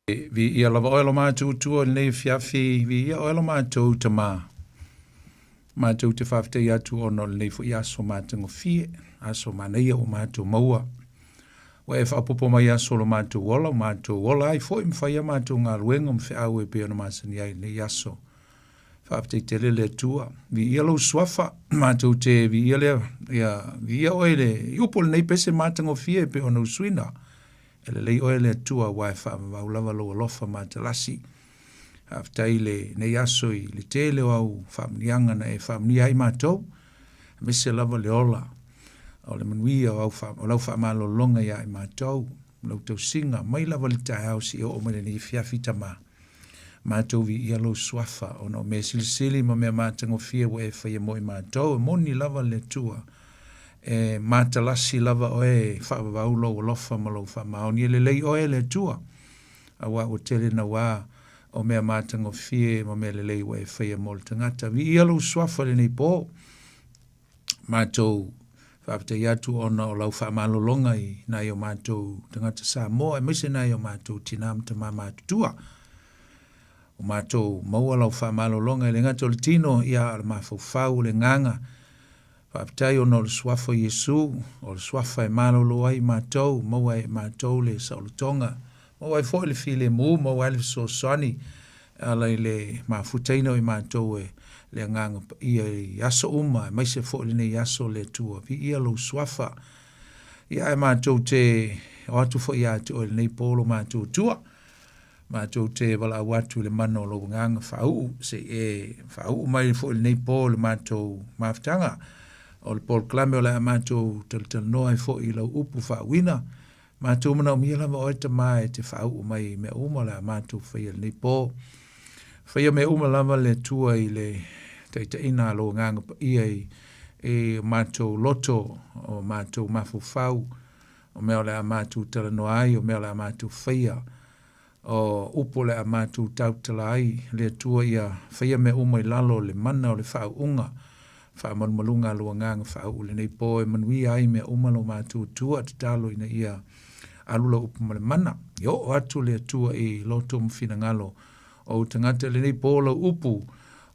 Viia lava oe lo matou Atua i lenei afiafi, viia oe lo matou Tama. Matou te faafetai atu ona o lenei foi aso matagofie, aso manaia ua matou maua. Ua e faaopoopo mai aso o lo matou ola, ua matou ola ai foi ma fai a matou galuega ma feau e pei ona masani ai i lenei aso. Faafetai tele le Atua. Viia lou suafa, matou te viia lea, ia, viia oe i le i upu o lenei pese matagofie e pei ona usuina. E lelei oe le Atua aua e faavavau lava lou alofa matalasi. Faafetai i lenei aso i le tele o au faamanuiaga na e faamanuia ai matou, aemaise lava le ola o le manuia o au o lau faamalologa ia i matou, lau tausiga mai lava i le taeao seia oo mai lenei afiafi Tama. Matou viia lou suafa ona o mea silisili ma mea matagofie ua e faia mo i matou, e moni lava le Atua. E matalasi lava oe e faavavau lou alofa ma lou faamaoni. E lelei oe le Atua, auā ua tele nauā o mea matagofie ma mea lelei ua e faia mo le tagata. Viia lou suafa i lenei pō. Matou faafetai atu ona o lau faamalologa i nai o matou tagata Samoa, aemaise nai o matou tinā ma tamā matutua. Ua matou maua lau faamalologa e le gata o le tino, ia a o le mafaufau, o le agaga. Faafetai ona o le Suafa o Iesu, o le Suafa e malolo ai matou, maua ai e matou le saolotoga, maua ai foi le filemu, maua ai le fesoasoani e ala i le mafutaina o i matou e le Agaga Paia i aso uma, aemaise foi lenei aso, le Atua, viia lou Suafa. Ia ae matou te o atu foi ia te oe i lenei po lo matou Atua. Matou te valaau atu i le mana o lou agaga faauu, se i e faauu mai foi i lenei po i le matou mafutaga. O le polokalame o le a matou talatalanoa ai foi i lau upu faauuina. Matou manaomia lava oe Tama e te faauu mai i mea uma o le a matou faia i lenei po. Faia mea uma lava le Atua i le taitaiina a lou agaga paia i, i o matou loto, o matou mafaufau, O mea o le a matou talanoa ai, o mea o le a matou faia, o upu o le a matou tautala ai, le Atua ia faia mea uma i lalo o le mana o le faauuga, faamalumaluga a lou Agaga faauu i lenei po e manuia ai mea uma lo matou Atua, tatalo ina ia alu lau upu ma le mana, ia oo atu le Atua i loto ma finagalo o ou tagata i lenei po lau upu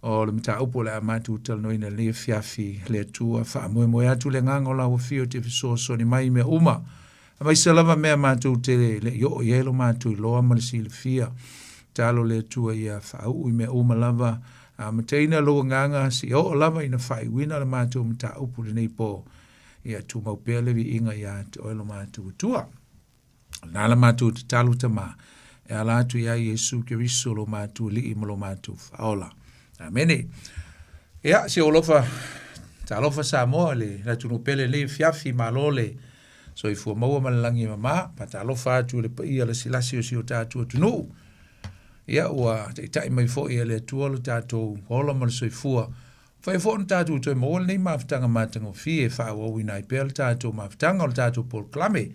o le mataupu o le a matou talanoaina i lenei afiafi, le Atua, faamoemoe atu le agaga o lau afio te fesoasoani mai i mea uma, aemaise lava mea matou te le i oo i ai lo matou iloa ma le silafia. Tatalo le Atua ia faauu i mea uma lava, amataina lou agaga seia oo lava ina faaiuina le matou mataupu i lenei po. Ia tumau pea le viiga ia te oe lo matou Atua. Na la matou tatalo Tama, e ala atu ia Iesu Keriso lo matou Alii ma lo matou Faaola. Amene. Ia, si ou alofa, talofa Samoa le atunuu pele lenei afiafi, malo le soifua maua ma le lagi e mama. Faatalofa atu i le paia lasilasi o si o tatou atunuu. Ia, ua taitai mai foi e le Atua lo tatou ola ma le soifua. Fai foi ona tatou toe maua lenei mafutaga matagofie e faaauauina ai pea le tatou mafutaga o le tatou polokalame.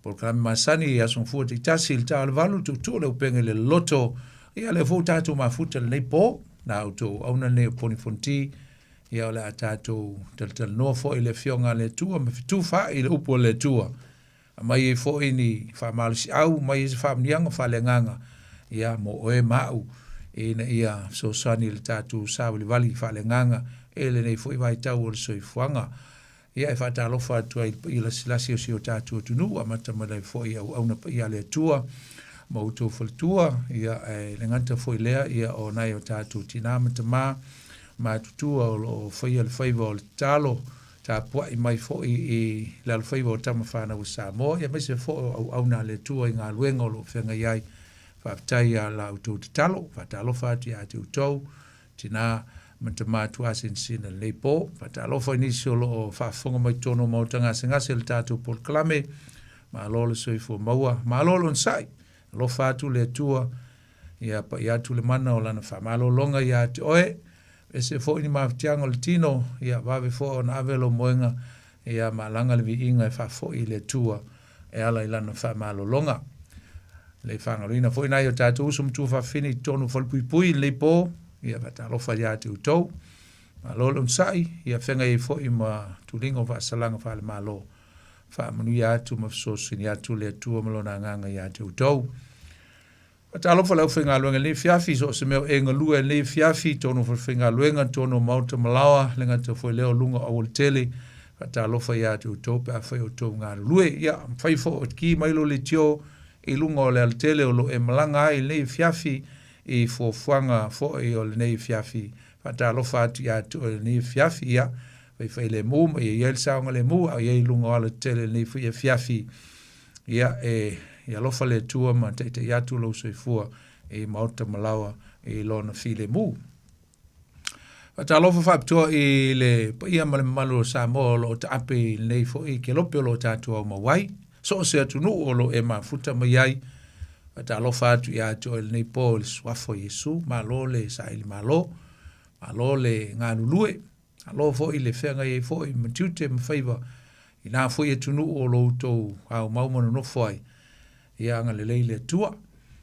Polokalame masani i aso gafua taitasi i le ta o le 8, tuutuu le upega i le loloto. Ia lea foi ua tatou mafuta i lenei po, na outou auauna lenei o Poni Fonoti. Ia o le a tatou talatalanoa foi i le Afioga a le Atua ma fetufaai i le upu a le Atua. Aumai ai foi ni faamalosiau, aumai ai se faamanuiaga faaleagaga, ia, mo oe ma au, ina ia fesoasoani i le tatou savalivali faaleagaga i lenei foi vaitau o le soifuaga. Ia, e faatalofa atu ai i le paia lasilasi o si o tatou atunuu, amata mai lava foi i auauna paia a le Atua ma outou faletua, ia, ae le gata foi i lea, ia, o nai o tatou tinā ma tamā matutua o lo o faia le faiva o le tatalo, tapuai mai foi i le alofaiva o tama fanau a Samoa, ia aemaise foi o auauna a le Atua i galuega o lo o feagai ai. Faafetai ia la outou tatalo, faatalofa atu ia te outou, tina ma tama tuasinasina i lenei po. Faatalofa i nisi o lo o faafofoga mai totonu o maota gasegase i le tatou polokalame. Malo le soifua maua, malo le onosai, alofa atu le Atua, ia pai atu le mana o lana faamalologa ia te oe. Ese foi ni mafatiaga o le tino, ia vave foi ona ave lou moega, ia malaga le viiga e faafoi i le Atua e ala i lana faamalologa. Le faagaloina foi nai o tatou uso ma tuafafine i totonu o falepuipui i lenei po, ia faatalofa ia te outou. Malo le onosai, ia feagai ai foi ma tuliga o faasalaga faale-Malo. Faamanuia atu ma fesoasoani atu le Atua ma Lona Agaga ia te outou. Faatalofa le aufaigaluega i lenei afiafi, so o se mea o e galue ai i lenei afiafi, i totonu o falefaigaluega, totonu o maota ma laoa, le gata foi lea o luga o aualatele, faatalofa ia te outou pe afai o outou galulue. Ia, mafai foi o ki mai lou leitio i luga o le alatele o lo o e malaga ai i lenei afiafi, i fuafuaga foi o lenei afiafi. Faatalofa atu ia te oe i lenei afiafi, ia, faifailemu ma ia i ai le saogalemu a o i ai i luga o alatele i lenei foi afiafi. Ia, e i alofa le Atua ma taitai atu lou soifua i maota ma laoa i Lona filemu. Faatalofa faapitoa i le paia ma le mamalu o Samoa o lo o taape i lenei foi kelope o lo o tatou aumau ai. So o se atunuu o lo o e mafuta mai ai, faatalofa atu ia te oe i lenei po i le suafa o Iesu. Malo le saili malo, malo le galulue. Malo foi le feagai ai foi ma tiute ma faiva i na foi atunuu o lo outou aumau ma nonofo ai. Ia agalelei le Atua.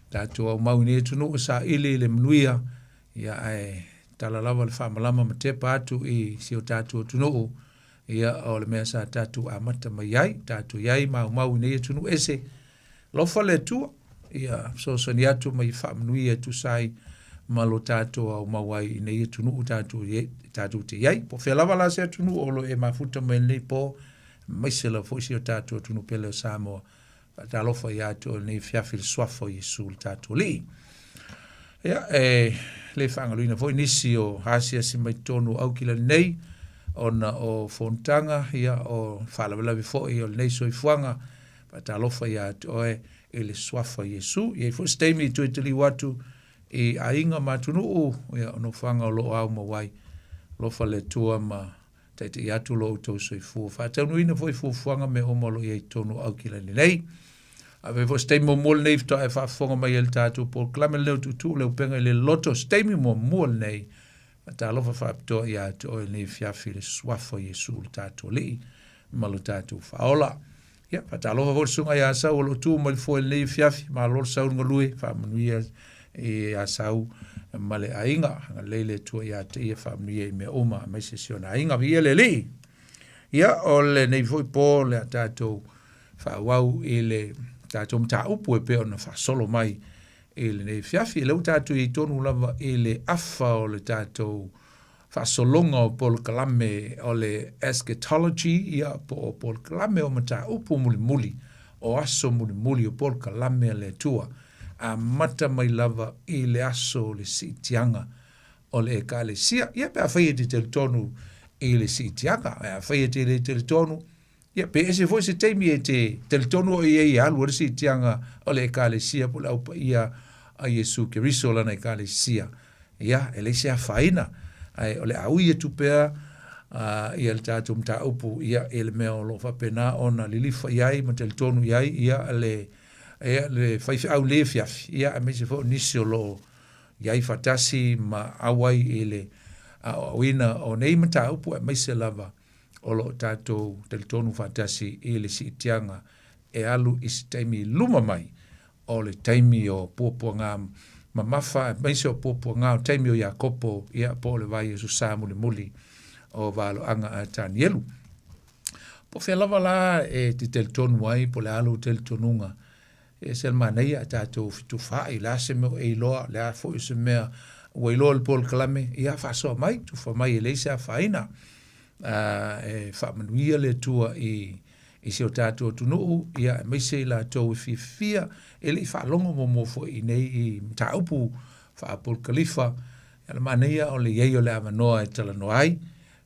Tatou aumau i nei atunuu e saili i le manuia, ia ae tala lava le faamalama ma tepa atu i si o tatou atunuu, ia o le mea sa tatou amata mai ai, tatou i ai ma aumau i nei atunuu ese. Alofa le Atua, ia fesoasoani atu ma ia faamanuia e tusa ai ma lo tatou aumau ai i nei atunuu tatou, tatou te i ai. Po o fea lava la se atunuu o lo o e mafuta mai lenei po, aemaise lava foi si o tatou atunuu pele o Samoa. Faatalofa ia te oe lenei afiafi i le suafa o Iesu le tatou Alii. Ia, e le faagaloina foi nisi o asiasi mai totonu o Aukilani nei, ona o fonotaga, ia, o faalavelave foi o lenei soifuaga, Faatalofa ia te oe i le suafa o Iesu. E i ai foi se taimi e toe taliu atu i aiga ma atunuu, ia, o nofoaga o lo o au mau ai. Alofa le Atua ma taitai atu lo outou soifua. Faataunuuina foi fuafuaga mea uma o lo o i ai i totonu o Aukilani nei. A fai foi se taimi muamua lenei faatoa e faafofoga mai ai i le tatou polokalame lenei o Tuutuu le Upega i le Loto, se taimi muamua lenei Faatalofa faapitoa ia te oe lenei afiafi i le suafa o Iesu lo tatou Alii ma lo tatou Faaola. Ia, faatalofa foi le susuga ia Asau o lo o tu mai le foe i lenei afiafi. Malo le sau le galue, faamanuia i Asau ma le aiga. Agalelei le Atua ia te ia, faamanuia i mea uma, aemaise si ona aiga. Viia le Alii! Ia, o lenei foi po le a tatou faaauau i le tatou mataupu e pei ona faasolo mai i lenei afiafi. O lea ua tatou i ai tonu lava i le afa o le tatou faasologa o polokalame o le eschatology, ia, po o polokalame o mataupu mulimuli, o aso mulimuli o polokalame a le Atua, amata mai lava i le aso o le siitiaga o le Ekalesia. Ia, pe afai e te talitonu i le siitiaga, ae afai e te le talitonu, Ia, pe ese foi se taimi e te talitonu oe i ai e alu ai le siitiaga o le Ekalesia po o le Au Paia a Iesu Keriso lana Ekalesia. Ia, e leai se afaina, ae o le a ui atu pea uh, ia le tatou mataupu ia, i le mea o lo o faapena ona lilifa i ai ma talitonu i ai ia le, ia, le faifeau le afiafi, ia, aemaise foi o nisi o lo o i ai faatasi ma auai i le aoaoina o nei mataupu aemaise lava o lo o tatou talitonu faatasi i le siitiaga e alu i se taimi i luma mai o le taimi o puapuaga mamafa aemaise o puapuaga o taimi o Iakopo, ia, po o le vaiaso sa mulimuli o valoaga a Tanielu. Po o fea lava la e te talitonu ai, po o le a lou talitonuga, e ese le manaia a tatou fetufaai, o le a se mea o e iloa, o le a foi o se mea ua iloa i le polokalame, ia faasoa mai, tufa mai e leai se afaina. E faamanuia le Atua i, i si o tatou atunuu, ia aemaise i latou e fiafia, e le i faalogo muamua foi i nei i mataupu faapolokalifa, ia le manaia o le i ai o le avanoa e talanoa ai,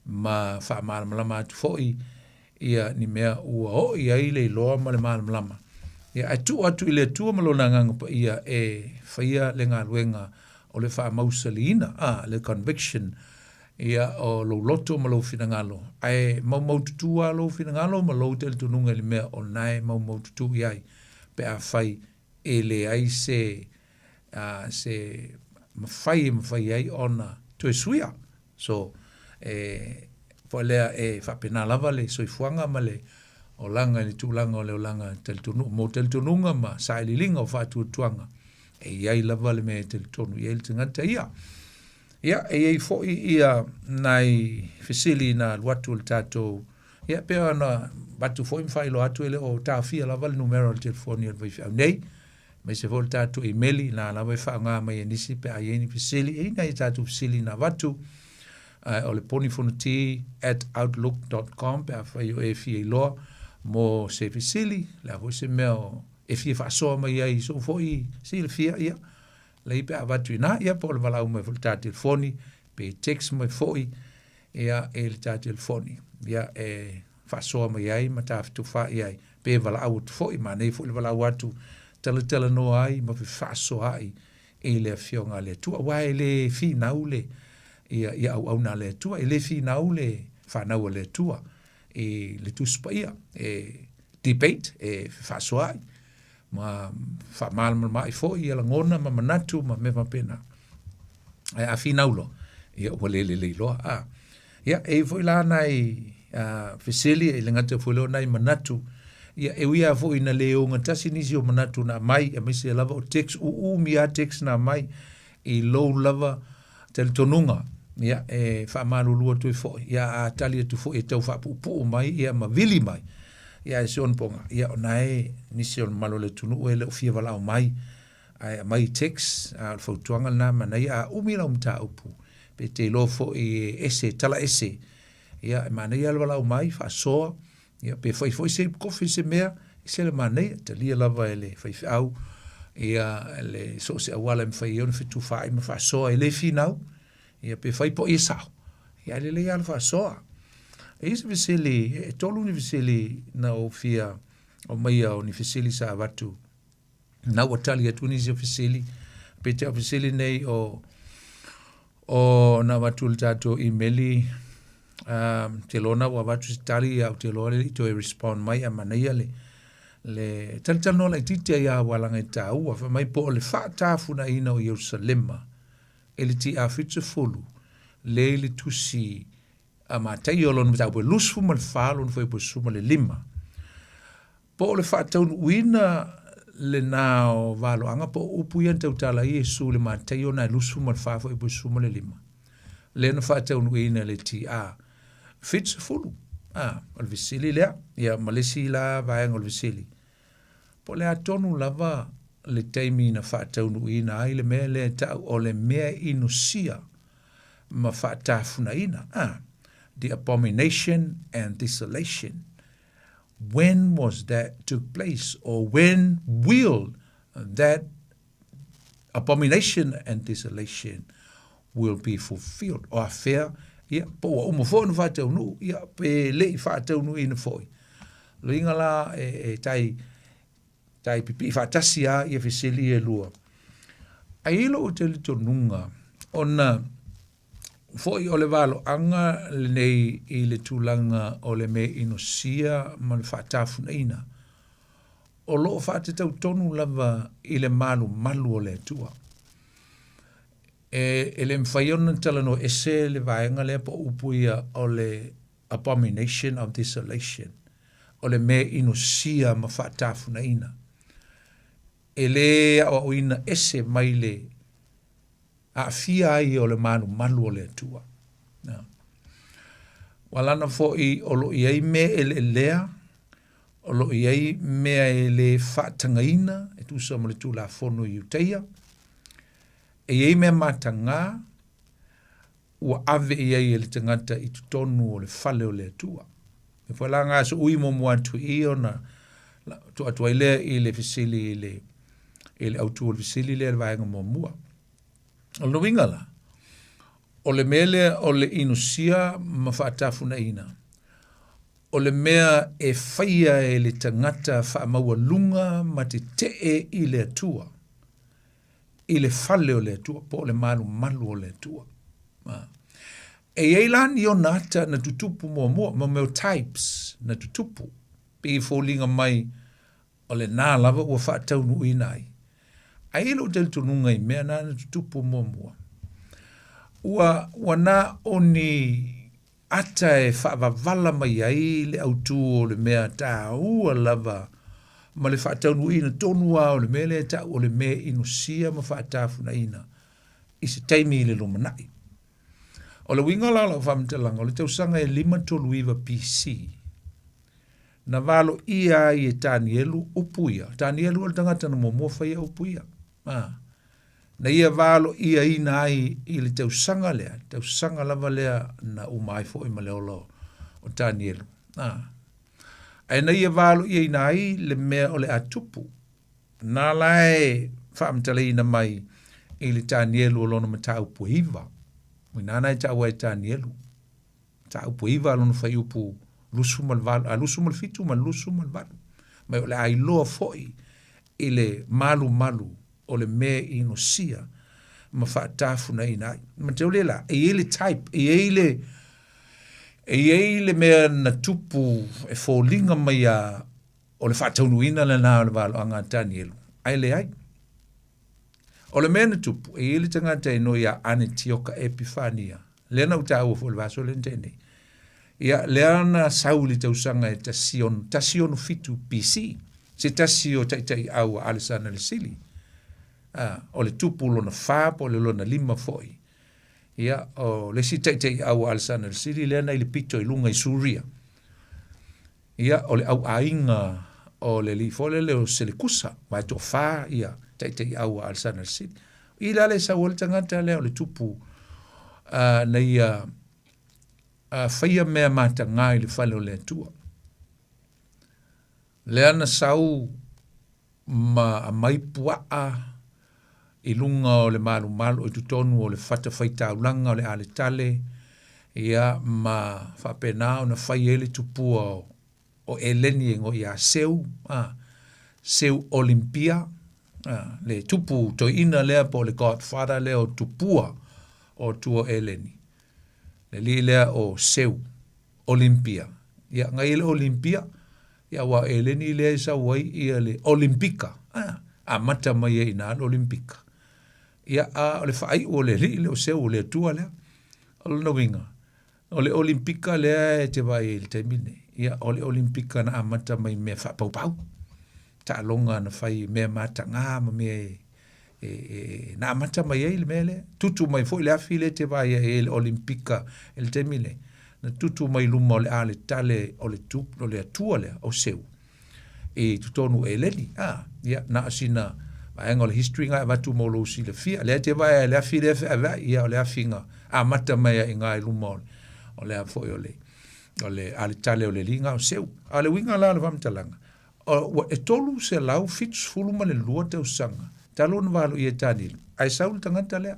ma faamalamalama atu foi ia ni mea ua oo i ai le iloa ma le malamalama. Ia, ae tuu atu i le Atua ma Lona Agaga Paia e faia le galuega o le faamausaliina, a, le conviction, ia, o lou loto ma lou finagalo. Ae maumaututu lava lou finagalo ma lou talitonuga i le mea o lena e maumaututu i ai, pe afai e leai se, a, se mafai e mafai ai ona toe suia. So, e, foi lea e faapena lava le soifuaga ma le olaga i le tulaga o le olaga talitonu, mo talitonuga ma sailiiliga o faatuatuaga, e i ai lava le mea e talitonu i ai le tagata ia. Ia, e i ai foi ia nai fesili na alu atu o le tatou, ia, pei ona avatu foi ma faailoa atu e le o taofia lava le numera o le telefoni o le faifeau nei. Aemaise foi o le tatou imeli, na lava e faaaoga mai e nisi pe a i ai ni fesili. E i ai nai a tatou fesili na avatu, ae o le ponifonoti@outlook.com pe afai o e fia iloa mo se fesili, le a foi se mea o e fia faasoa mai ai i sou foi silafia, ia, lei pe a avatu i ina, ia po o le valaau mai foi i le ta telefoni, pe text mai foi, ia, i le ta telefoni, ia, e faasoa mai ai ma ta fetufaai ai, pe valaau atu foi, manaia foi le valaau atu, talatalanoa ai ma fefaasoaai i le Afioga a le Atua, aua e le finau le, ia, ia auauna a le Atua, e le finau le fanau a le Atua i le Tusi Paia, e debate, e fefaasoaai, ma faamalamalamaai foi ia lagona ma manatu ma mea faapena. Ae a finau loa, ia ua le lelei loa. A. Ia, e i ai foi la nai a, fesili, e le gata foi lea o nai manatu, ia e ui lava foi ina le ogatasi nisi o manatu na aumai, aemaise lava o text, uumi lava text na aumai i lou lava talitonuga, ia, e faamalulu atu ai foi, ia, a tali atu foi e tau faapuupuu mai, ia, ma vili mai, ia, ae si ona poga, ia, o na e nisi o le mamalu o le atunuu e le o fia valaau mai, ae aumai text, a o le fautuaga lena, manaia a umi lau mataupu, pe te iloa foi e ese, tala ese, ia, e manaia le valaau mai, faasoa, Ia, pe fai foi se kofi se mea, e ese le manaia, talia lava e le faifeau, ia, le so o se auala e mafai ai ona fetufaai ma faasoa, e le finau, ia, pe fai po o ai e sao, ia, ae lelei lava le faasoa. E i ai se fesili, e tolu ni fesili na ou fia aumaia o ni fesili sa avatu na ua tali atu nisi o fesili, peitai o fesili nei o o na avatu i le tatou imeli, um, te iloa na ua avatu se tali, a ou te iloa e le i toe respond mai, ae manaia le le talatalanoa laitiiti ai lava aua leaga e taua, fai mai po o le faatafunaina o Ierusalema i le TA 70, lea i le tusi a Mataio lona mataupu e 24 lona fuaiupu e 15. Po o le faataunuuina lena o valoaga po o upu ia na tautala ai Iesu i le Mataio na e 24 fuaiupu e 15, lea na faataunuuina e le TA 70. A, o le fesili lea. Ia, ma le isi la vaega o le fesili, po o le a tonu lava le taimi na faataunuuina ai le mea lea e ta'u o le mea inosia ma faatafunaina, a, the abomination and desolation. When was that took place or when will that abomination and desolation will be fulfilled? O afea, ia, po ua uma foi ona faataunuu, ia, pe le i faataunuuina foi. Loiga la e, e tai, tai pipii faatasi a ia fesili e lua. Ae i ai lou talitonuga, ona foi o le valoaga lenei i le tulaga o le mea inosia ma le faatafunaina, o lo o faatatau tonu lava i le malumalu o le Atua. E, e le mafai ona talanoa ese le vaega lea po o upu ia o le abomination of desolation, o le mea inosia ma faatafunaina. E le aoaoina ese mai le aafia ai o le malumalu o le Atua. Ua lana foi o lo o i ai mea eleelea, o lo o i ai mea e le faatagaina e tusa ma le Tulafono i Iutaia, e i ai mea matagā ua ave i ai e le tagata i totonu o le fale o le Atua. E foi la ngā so ui muamua atu i ona tuu atu ai lea i le fesili i le, i le autu o le fesili lea i le vaega muamua. O lona uiga la, o le mea lea o le inosia ma faatafunaina, o le mea e faia e le tagata faamaualuga ma tetee i le Atua, i le fale o le Atua, po o le malumalu o le Atua. E i ai la ni ona ata na tutupu muamua, mo mea o types na tutupu, pei e foliga mai o lena lava ua faataunuuina ai. Ae i ai lou talitonuga i mea na na tutupu muamua, ua, ua na o ni ata e faavavala mai ai le autu o le mea taua lava ma le faataunuuina tonu lava o le mea lea e ta'u o le mea inosia ma faatafunaina i se taimi i le lumanai. O le uiga la o lau faamatalaga, o le tausaga e 539 BC. Na valoia ai e Tanielu upu ia. Tanielu o le tagata na muamua faia upu ia. A. Na ia valoiaina ai i le tausaga lea, tausaga lava lea na uma ai foi ma le ola o Tanielu. A. Ae na ia valoiaina ai le mea o le a tupu. Na la e faamatalaina mai i le Tanielu o lona mataupu e iva. O i ina na e taua ai e Tanielu. Mataupu e iva lona fuaiupu 28, a 27 ma le 28. Ma o le a iloa foi i le malumalu o le mea i inosia ma faatafunaina ai. Manatua la, e i ai le type, e i ai le, e i ai le mea na tupu e foliga mai a o le faataunuuina lena o le valoaga a Tanielu, ae leai. O le mea na tupu, e i ai le tagata e igoa ia Anetioka Epifania, lea na ou taua foi i le vaiaso lea na tea nei. Ia, lea na sau i le tausaga e 167 BC, se tasi o taitaiau a Alesana le Sili, a, o le tupu lona fa po o le lona lima foi. Ia, o le isi taitaiau a Alesana le Sili lea na i le pito i luga i Suria. Ia, o le auaiga o le alii foi lele o Selekusa, aua e toafa ia taitaiau a Alesana le Sili. I la le sau ai le tagata lea o le tupu uh, na ia uh, faia mea mataga i le fale o le Atua. Lea na sau ma aumai puaa i luga o le malumalu i totonu o le fatafaitaulaga o le aletale, ia ma faapena ona fai ai le tupua o, o Eleni e igoa ia Seu, a, Seu Olympia, a, le tupu toeaina lea po o le godfather lea o tupua o atua o Eleni. Le alii lea o Seu Olympia. Ia, ngai ai le Olympia, Ia aua o Eleni lea e sau ai ia le Olimpika, a, amata mai ai i ina le Olimpika. Ia, a o le faaiu o le alii lea o Seu o le Atua lea. O lona uiga, o le Olimpika lea e te vaai ai i le taimi lenei, ia, o le Olimpika na amata mai i mea faapaupau, taaloga na fai i mea mataga ma mea e, e, e, na amata mai ai le mea lea. Tutu mai foi le afi lea e te vaai ai i le Olimpika i le taimi lenei. Na tutu mai luma o le aletale o le, tu, o le Atua lea, o Seu, i totonu o Eleni. Ah, ia, na o sina vaega o le history nga e avatu mo lou silafia. Lea e te vaai ai le afi lea e feaveai, ia o le afi na amata mai ai i ina i luma o, o le a foi o le, o le aletale o le alii nga o Seu. A o le uiga la o le faamatalaga, Ua e 372 tausaga talu ona valoia e Tanielu, ae sau le tagata lea.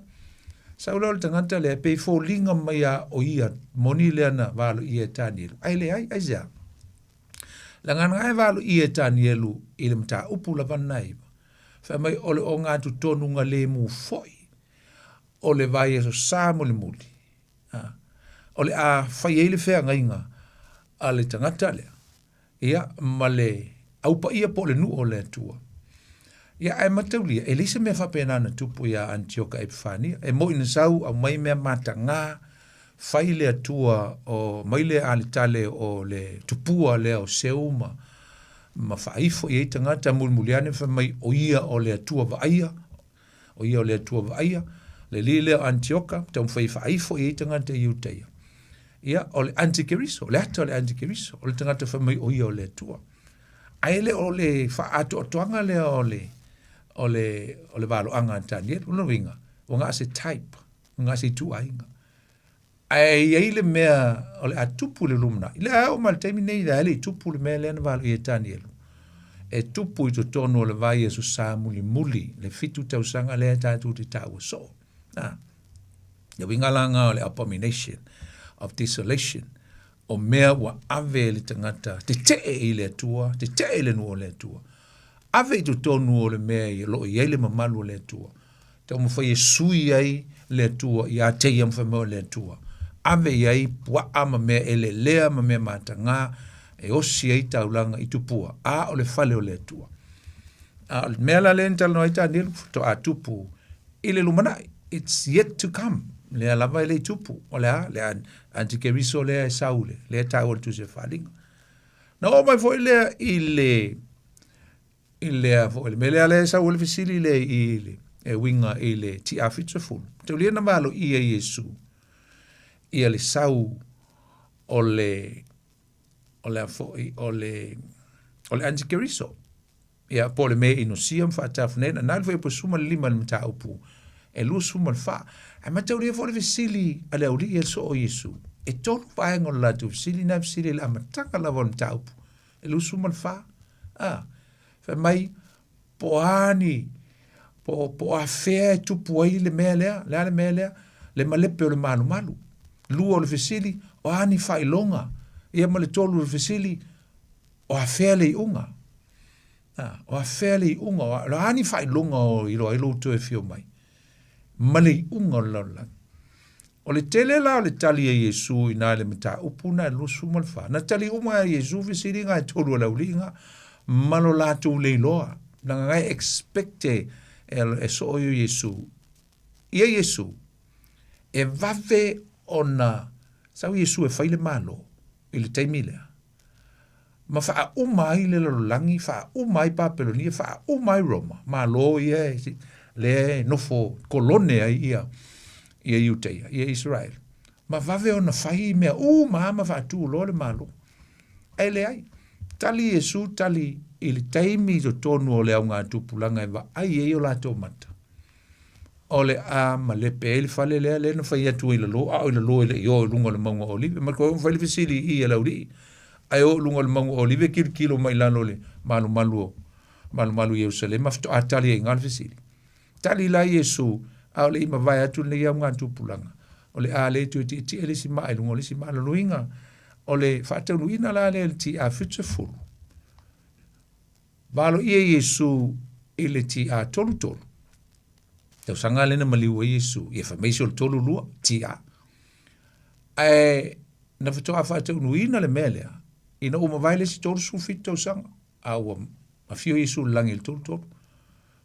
Sau lea o le tagata lea, pei foliga mai a o ia moni lea na valoia e Tanielu, ae leai, aisea? Leaga na e valoia e Tanielu i le mataupu lava lena e iva. Fai mai o le ogatotonu lemu foi o le vaiaso sa mulimuli, o le a fai ai le feagaiga a le tagata lea. ia, ma le Au Paia po o le nuu o le Atua. Ia, ae mataulia, e leai se mea faapena na tupu iā Anitioka Epifania. E moni na sau, aumai mea matagā, fai le Atua o, mai le aletale o le tupua lea o Seu ma, ma faaifo i ai tagata, mulimuli ane fai mai o ia o le Atua vaaia, o ia o le Atua vaaia, le alii lea o Anitioka, taumafai e faaifo i ai tagata i Iutaia. Ia, o le antikeriso, o le ata o le antikeriso, o le tagata fai mai o ia o le Atua. Ae le o le faaatoatoaga lea o le, o le, o le valoaga a Tanielu. O lona uiga, ua na o se type, ua na o se ituaiga. Ae i ai le mea o le a tupu i le lumanai. Lea e oo mai le taimi nei, lea e le i tupu le mea lea na valoia e Tanielu. E tupu i totonu o le vaiaso sa mulimuli, le fitu tausaga lea tatou te taua soo. Na, le uiga la nga o le abomination of desolation, o mea ua ave e le tagata tetee i le Atua, tetee i le nuu o le Atua. Ave i totonu o le mea i lo o i ai le mamalu o le Atua. Taumafai e sui ai le Atua ia te ia ma fai mai o le Atua. Ave i ai puaa ma mea eleelea ma mea matagā e osi ai taulaga i tupua, a o le fale o le Atua. A o le mea la lea na talanoa ai Tanielu, faatoa tupu i le lumanai. It's yet to come. Lea lava e le i tupu. O le a? Le antikeriso lea e sau le, lea e taua i le Tusi o Faaaliga. Na oo mai foi lea i le, i lea foi, le mea lea lea e sau ai le fesili lea i le, e uiga i le TA70. Taulia na valoia Iesu ia le sau o le, o le a foi o le o le antikeriso. Ia, po o le mea e inosia ma faatafuneina. Na le fuaiupu 15 i le mataupu e 24. Ae mataulia foi le fesili a le aualii ia i le soo o Iesu. E tolu vaega o le latou fesili na e fesili i le amataga lava o le mataupu e 24. A, fai mai, po o a ni, po, po o afea e tupu ai le mea lea, le a le mea lea, le malepe o le malumalu. Lua o le fesili, o a ni faailoga? Ia ma le tolu o le fesili, o afea le iuga? A, o afea le iuga? O a ni faailoga o iloa ai lou toe afio mai? Ma le iuga o le lalolagi. O le tele la o le tali a Iesu i na i le mataupu na e 24, na tali uma e Iesu fesiliga e tolu a le auliiga ma lo latou le iloa, leaga na e expect e, e soo ia Iesu. Ia Iesu, e vave ona sau Iesu e fai le Malo i le taimi lea, ma faauma ai le lalolagi, faauma ai Papelonia, faauma ai Roma, Malo ia e, lea e nofo kolone ai ia, ia Iutaia, ia Israel. Ma vave ona fai mea uma ma faatu loa le Malo. Ae leai, tali Iesu tali i le taimi i totonu o le augatupulaga e vaai ai o latou mata. O le a malepe ai le fale lea, lea na fai atu ai i lalo, a o i lalo e le i o i luga o le mauga o Olive. Ma toe fai le fesili i i a le aualii, ae o i luga o le mauga o Olive, tilotilo mai i lalo i le malumalu o malumalu i Ierusalema, faatoa tali ai i ina le fesili. Tali la Iesu, a o le i mavae atu lenei augatupulaga, o le a le toe tietie le isi maa i luga o le isi maa. Lona uiga, o le faataunuuina la lea i le TA 70, Valoia Iesu i le TA 33. Tausaga lea na maliu ai Iesu, ia fai mai isi o le 32 TA. Ae na faatoa faataunuuina le mea lea ina ua mavae le isi 37 tausaga, a ua afio Iesu i le lagi i le 33.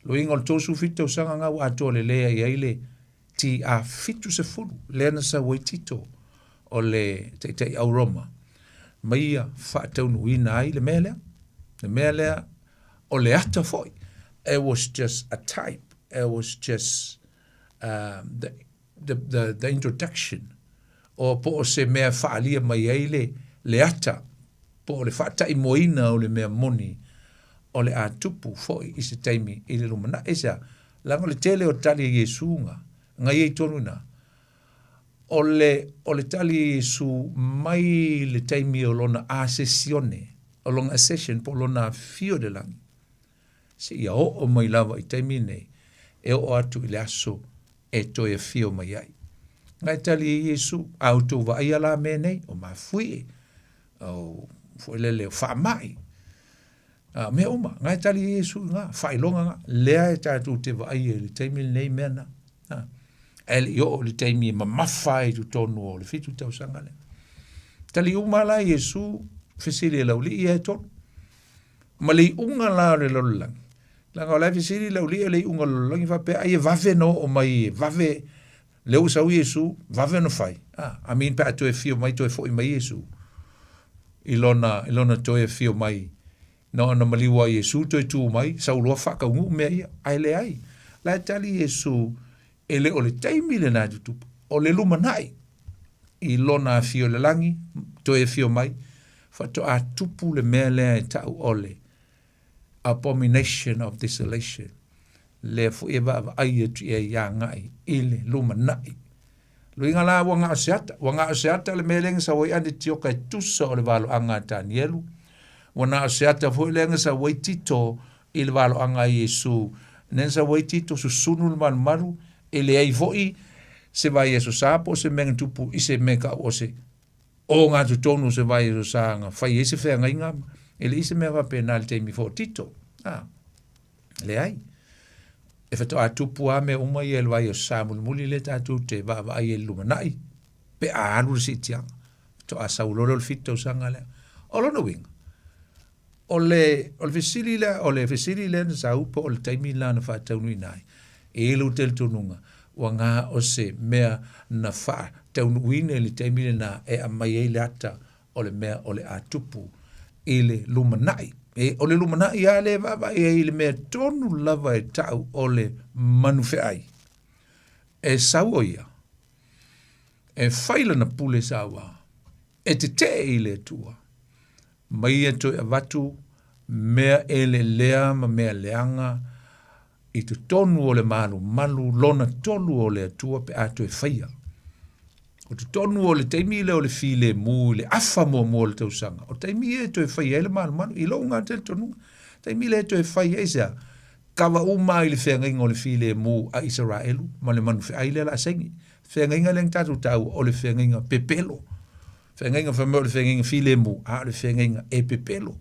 Loiga o le 37 tausaga nga ua atoa lelei ai ai le TA 70 lea na sau ai Tito o le taitai au Roma ma ia faataunuuina ai le mea lea. Le mea lea o le ata foi. It was just a type. It was just the, the, the, the introduction o po o se mea faaalia mai ai le, le ata po o le faataimoaina o le mea moni o le a tupu foi i se taimi i le lumanai. Aisea? Leaga o le tele o tali a Iesu nga, nga i ai tonu ina. O le, o le tali a Iesu mai le taimi o lona asesione, o lona ascension po o lona afio i le lagi, seia oo mai lava i taimi nei, e oo atu i le aso e toe afio mai ai. Nga e tali ai Iesu, a outou vaaia la mea nei, o mafuie, o foi lele o faamai, a, mea uma, nga e tali ai Iesu i nga, faailoga nga, lea e tatou te vaaia i le taimi lenei mea na. A, ae le i oo i le taimi e mamafa ai i totonu o le 7 tausaga lea. Tali uma la Iesu, fesili e le aualii ia e tolu. Ma le iuga la o le lalolagi, leaga o la e fesili le aualii o le iuga o le lalolagi faapea ai e vave ona oo mai, e vave, lea ua sau Iesu, vave ona fai. Ah, I mean pe a toe afio mai, toe foi mai Iesu i lona, i lona toe afio mai, na ona maliu a Iesu toe tu mai, sau loa faataunuu mea ia. Ae leai, la e tali Iesu, e le o le taimi lena e tutupu, o le lumanai i lona afio i le lagi, toe afio mai, faatoa tupu le mea lea e tau o le abomination of desolation, lea foi e vaavaai atu i ai agai i le lumanai. Luiga la ua na o se ata, ua na o se ata le mea lea na sau ai Anitioka e tusa o le valoaga a Tanielu, ua na o se ata foi lea na sau ai Tito i le valoaga a Iesu, lea na sau ai Tito susunu le malumalu, e leai foi se vaiaso sa po o se mea na tupu i se mea tau o se ogatotonu o se vaiaso sa na fai ai se feagaiga, e leai se mea faapena i le taimi foi o Tito. A, leai. E faatoa tupu lava mea uma ia i le vaiaso sa mulimuli lea tatou te vaavaai ai i le lumanai, pe a alu le siitiaga. Faatoa sau loa lea o le 7 tausaga lea. O lona uiga, O le, o le fesili lea, o le fesili lea na sau po o le taimi la na faataunuuina ai. E i ai lou talitonuga, ua na o se mea na faataunuuina i le taimi lena e aumai ai le ata o le mea o le a tupu i le lumanai. E, o le lumanai lava lea e vaavaai ai i le mea tonu lava e tau o le manufeai. E sau o ia, e fai lana pule saua, e tetee i le Atua. Ma ia toe avatu mea elelea ma mea leaga i totonu o le malumalu lona tolu o le Atua pe a toe faia. O totonu o le taimi lea o le filemu i le afa muamua o le tausaga, o taimi ia e toe faia ai le malumalu i lou lena talitonuga. Taimi lea e toe fai ai se a? Kava uma i le feagaiga o le filemu a Isaraelu ma le manufeai lea o le a saini. Feagaiga lea na tatou taua o le feagaiga pepelo. Feagaiga fai mai o le feagaiga filemu, a o le feagaiga e pepelo.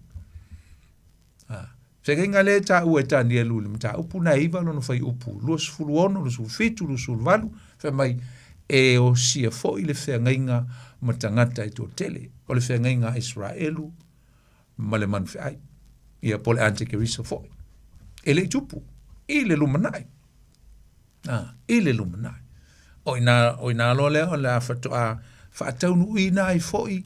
A, feagaiga lea e taua e Tanielu i le mataupu na e 9 lona fuaiupu, 26, 27, 28, fai mai e osia foi le feagaiga ma tagata e toatele, o le feagaiga a Isaraelu ma le manufeai, ia po o le antikeriso foi. E le i tupu i le lumanai. A, i le lumanai. O ina, o ina loa lea o le a faatoa faataunuuina ai foi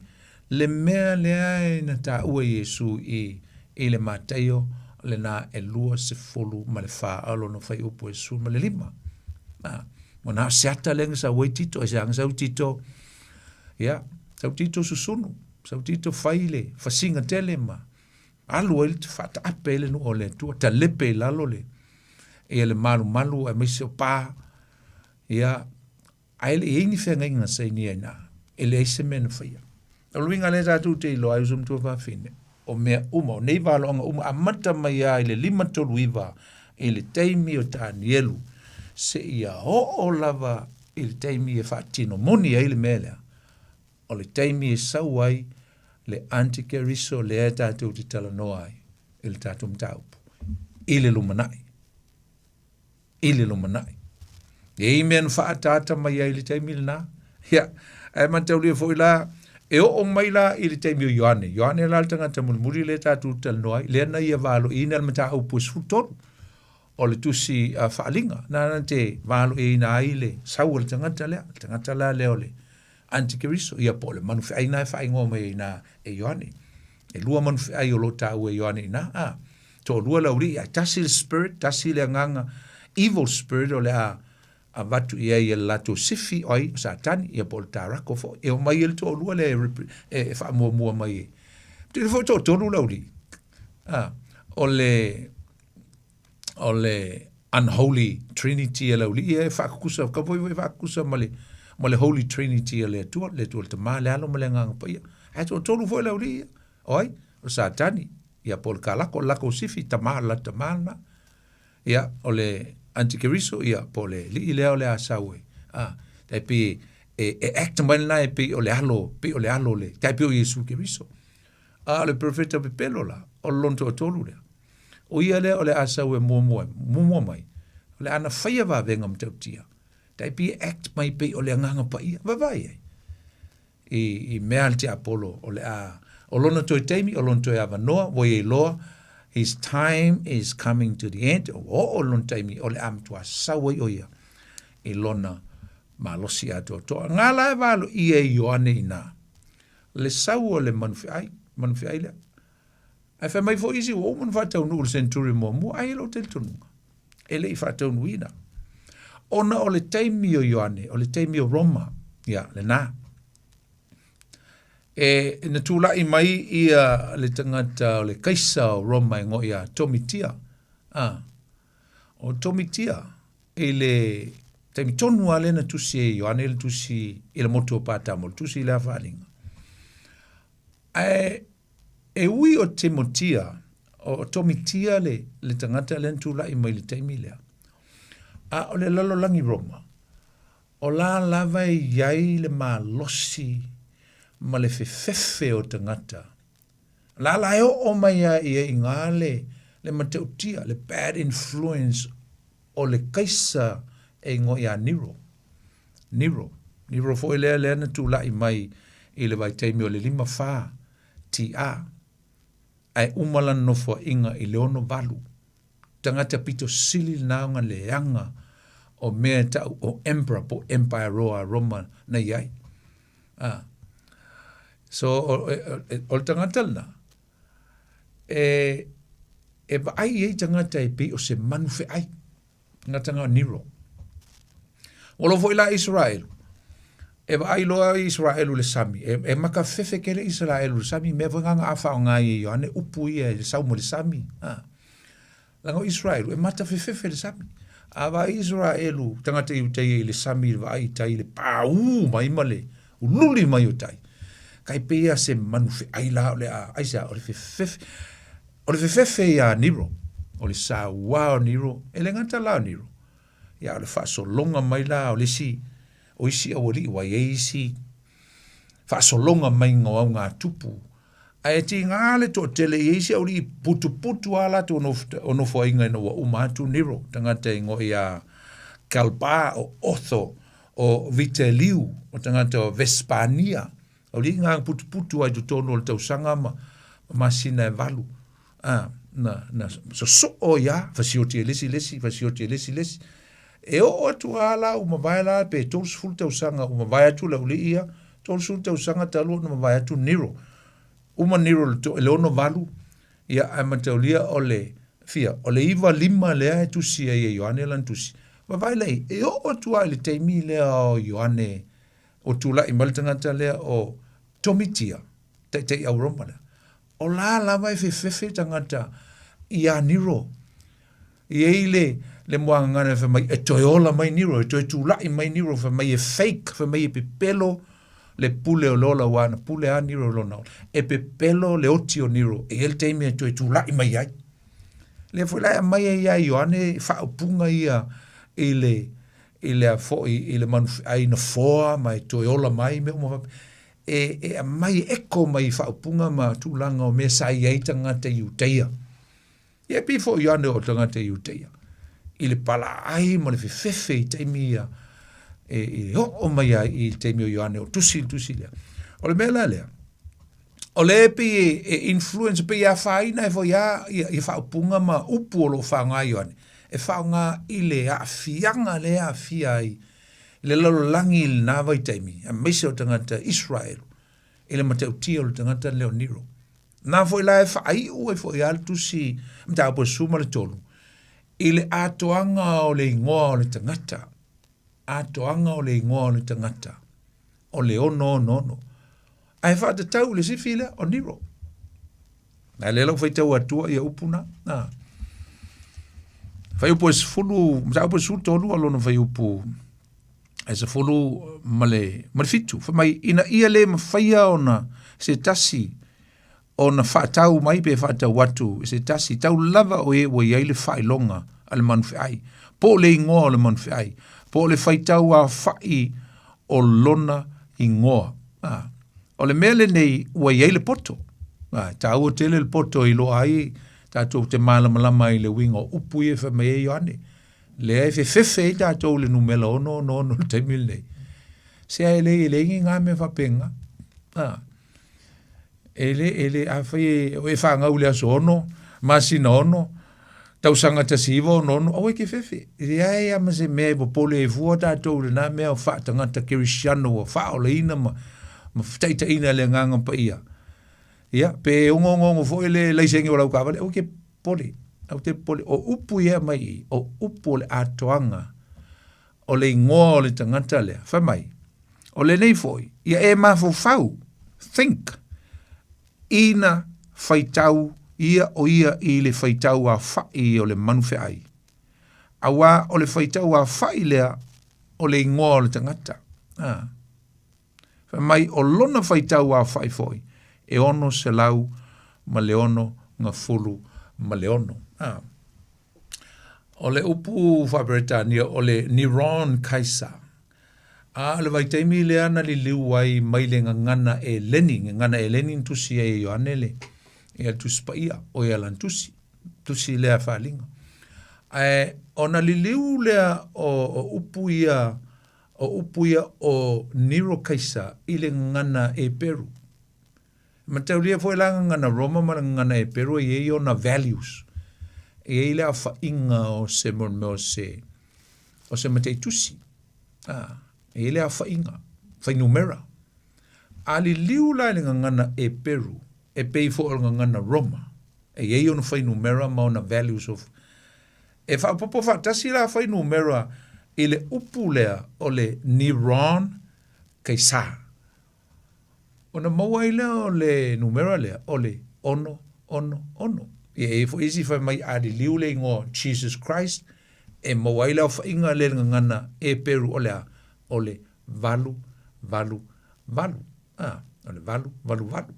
le mea lea e na taua e Iesu i, i le Mataio lena e 24 a o lona fuaiupu e 15. A, ua na o se ata lea na sau ai Tito, aisea na sau Tito? Ia, sau Tito susunu, sau Tito fai le fasiga tele ma alu ai le faataape ai le nuu o le Atua, talepe i lalo le, ia le malumalu aemaise o pa, ia, ae le i ai ni feagaiga na sainia i ina, e leai se mea na faia. O le uiga lea tatou te iloa ai uso matua fafine, o mea uma, o nei valoaga uma, amata mai lava i le 539 i le taimi o Tanielu, seia oo lava i le taimi e faatino moni ai le mea lea, o le taimi e sau ai le antikeriso lea tatou te talanoa ai i le tatou mataupu i le lumanai. I le lumanai. E i ai mea na faaataata mai ai i le taimi lena. Ia, ae mataulia foi la, e oo mai la i le taimi o Ioane. Ioane la le tagata mulimuli lea tatou talanoa ai, lea na ia valoiina le mataupu e 13 o le tusi uh, faaliga. Na na te valoiina ai le sau o le tagata lea, le tagata la lea o le antikeriso, ia po o le manufeai na e faaigoa mai ai i ina e Ioane. E lua manufeai o lo o taua e Ioane i ina, a, toalua le aualii, ae tasi le spirit, tasi le agaga, evil spirit o le a avatu i ai e le latou sifi, o ai, o Satani, ia po o le tarako foi. E omai ai le toalua lea e, e, e faamuamua mai e. Tele foi toatolu le aualii. A, o le, o le unholy trinity a le aualii e faakukusa, ka foi foi faakukusa ma le, ma le holy trinity a le Atua, le Atua le Tama, le Alo ma le Agaga Paia. Ae toatolu foi le aualii ia. O ai? O Satani, ia po o le kalako, o le lako sifi, tama, le latou tama lena. Ia, o le antikeriso, ia, po o le alii lea o le a sau e, a, tai pei e, e act mai lena e pei o le alo, pei o le alo le, tai pei o Iesu Keriso. A o le perofeta pepelo la, o le lona toatolu lea. O ia lea o le a sau e muamua, muamua mai, o le a na faia vavega matautia, tai pei e act mai pei o le Agaga Paia. Vaavaai i ai. I, i mea a le tiapolo, o le a, o lona toe taimi, o lona toe avanoa, ua ia iloa, his time is coming to the end, ua oo lona taimi, o le a matua sau ai o ia i lona malosi atoatoa. Ngā la e valoia e Ioane inā, le sau o le manufeai, manufeai lea. Ae fai mai foi isi ua uma ona faataunuu le century muamua, ae i lou talitonuga, e le i faataunuuina. Ona o le taimi o Ioane, o le taimi o Roma, ia, lena. E, na tulai mai ia le tagata o le kaisa o Roma e ngoe ia Tomitia. Ah, o Tomitia, i le taimi tonu lava lea na tusi e Ioane le tusi i le motu o Patamo, le tusi lea faaaliga. Ae e ui o Timotia, o Tomitia le, le tagata lea na tulai mai i le taimi lea, a o le lalolagi Roma, o la lava e i ai le malosi ma le fefefe o tagata. La la e oo mai lava i ai i ina le, le matautia, le bad influence o le kaisa e igoa ia Nero. Nero. Nero foi lea lea na tulai mai i le vaitaimi o le 54 TA. Ae uma lana nofoaiga i le 68. Tagata pito sili lena ona leaga o mea e tau o emperor po o empire roa a Roma na i ai. Ah. So, o, o, o le tagata lena, e, e vaai i ai tagata e pei o se manu feai. Tagata nga o Nero. Ua lou foi la Israel. E vaai loa Isaraelu i le sami, e, e makafefefe tele Isaraelu i le sami, mea foi na a faaaoga ai e Ioane upu ia i le sau mai le sami. A. Leaga o Isaraelu, e matafefefe le sami. A vaai Isaraelu, tagata Iutaia i le sami, i le vaai i tai, i le paū mai ma le ululi mai o tai, tai pei a se manu feai la o le a, aisea, o le fefefe, o le fefefe iā Nero, o le sauā o Nero, e le gata la o Nero, ia o le faasologa mai la o le isi, o isi aualii ua i ai isi faasologa maiga o augatupu, ae tiga le toatele i ai isi aualii putuputu a latou nofoaiga ina ua uma atu Nero, tagata e igoa ia Galba o Otho o Viteliu, o tagata o Vespania, aualii na putuputu ai totonu o le tausaga ma masina e valu. A, na, na sosoo ai lava, fasioti e le isi le isi, fasioti e le isi le isi. E oo atu lava la ua mavae la pe 30 tausaga ua mavae atu le aualii ia, 30 tausaga talu ona mavae atu Nero. Uma Nero i le 68, ia ae mataulia o le fia, o le 95 lea e tusi ai e Ioane lana tusi. Vavae lea i, e oo atu lava i le taimi lea o Ioane o tulai mai le tagata lea o Tomitia, taitai au Roma lea. O la lava e fefefe tagata iā Nero. E i ai le, le muagagana e fai mai, e toe ola mai Nero, e toe tula'i mai Nero, fai mai e fake, fai mai e pepelo le pule o le ola, aua na pule lava Nero i lona ola. E pepelo le oti o Nero, e i ai le taimi e toe tula'i mai ai. Lea foi la e aumai ai ia Ioane faaupuga ia i le, i le foi, i le manufe'ai na foa ma e toe ola mai, mea uma faapea. E, e aumai, e eko mai i faaupuga ma tulaga o mea sa i ai tagata Iutaia. Ia e pei foi o Ioane o tagata Iutaia, i le palaai ma le fefefe i taimi ia, e, e oo mai ai i le taimi o Ioane o tusi le tusi lea. O le mea la lea, o lea e pei e, e influence, pei e afaina ai foi lava ia, ia faaupuga ma upu o lo o faaaoga e Ioane, e faaaoga i le aafiaga lea e aafia ai le lalolagi i lena vaitaimi, aemaise o tagata Israel, i le matautia o le tagata lea o Nero. Na foi la e faaiu ai foi lava le tusi mataupu e 13, i le atoaga o le igoa o le tagata, atoaga o le igoa o le tagata, o le 666. Ae faatatau i le sifi lea o Nero. A lea la ua faitau atua ia upu na. Na. Fuaiupu e 10, mataupu e 13 a lona fuaiupu e 10 ma le, ma le fitu. Fai mai, ina ia le mafaia ona se tasi ona faatau mai pe faatau atu i se tasi, tau lava o e ua i ai le faailoga a le manufeai, po o le igoa o le manufeai, po o le faitau aofai o lona igoa. A, o le mea lenei ua i ai le poto. A, e taua tele le poto e iloa ai tatou te malamalama ai i le uiga o upu ia e fai mai ai Ioane. Lea e fefefe ai tatou i le numera 666 i le taimi lenei. Se ae leai e leai ni na mea faapena. A, e le, e le, afai e, o e fanau i le aso 6, masina 6, tausaga 1966, aua e te fefe. E leai lava ma se mea e popole ai fua tatou i lena mea o faatagata kerisiano ua faaolaina ma, ma taitaiina e le Agaga Paia. Ia, pe onoono foi le laisene o lau taavale, aua e te popole, aua e te popole. O upu ia e aumai i i, o upu o le atoaga o le igoa o le tagata lea, fai mai, o lenei foi, ia e mafaufau, think, ina faitau ia o ia i le faitau aofai o le manu feai. Auā o le faitau aofai lea o le igoa o le tagata. A. Fai mai o lona faitau aofai foi e 666. A. O le upu faa-Peretania o le Neron Kaisa. A o le vaitaimi lea na liliu ai mai le gagana Eleni, gagana Eleni na tusi ai e Ioane le, ia le Tusi Paia, o ia lana tusi, tusi lea faaaliga. Ae ona liliu lea o, o upu ia, o upu ia o Nero Kaisa i le gagana Eperu. E mataulia foi la gagana Roma ma le gagana Eperu e i ai ona values. E i ai le aofaiga o se mea o se, o se mataitusi. A, e i ai le aofaiga, fuainumera. A liliu la i le gagana Eperu, e pei foi o le gagana Roma, e i ai ona fuainumera ma ona values of E faaopoopo faatasi la fuainumera i le upu lea o le Neron. Kaisa. Ona maua ai lea o le numera lea, o le 6, 6, 6. Ia e i ai foi isi fai mai a liliu le igoa Jesus Christ, e maua ai le aofaiga lea i le gagana Eperu o le a? O le 8, 8, 8. A, o le 8, 8, 8.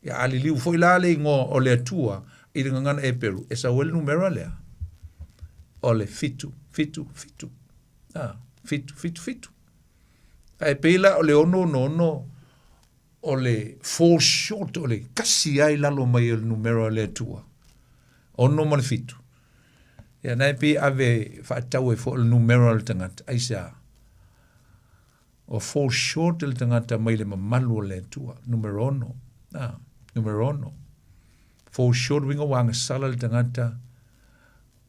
Ia a liliu foi la le igoa o le Atua i le gagana Eperu, e sau ai le numera lea, o le 7, 7, 7. A, 7, 7, 7. Ae pei la o le 666 o le fall short, o le kasi ai lalo mai o le numera o le Atua. Ono ma le fitu. Ia na e pei ave faatau ai foi o le numera o le tagata. Aisea? Ua fall short le tagata mai le mamalu o le Atua. Numera ono. Ah, numera ono. Fall short uiga ua agasala le tagata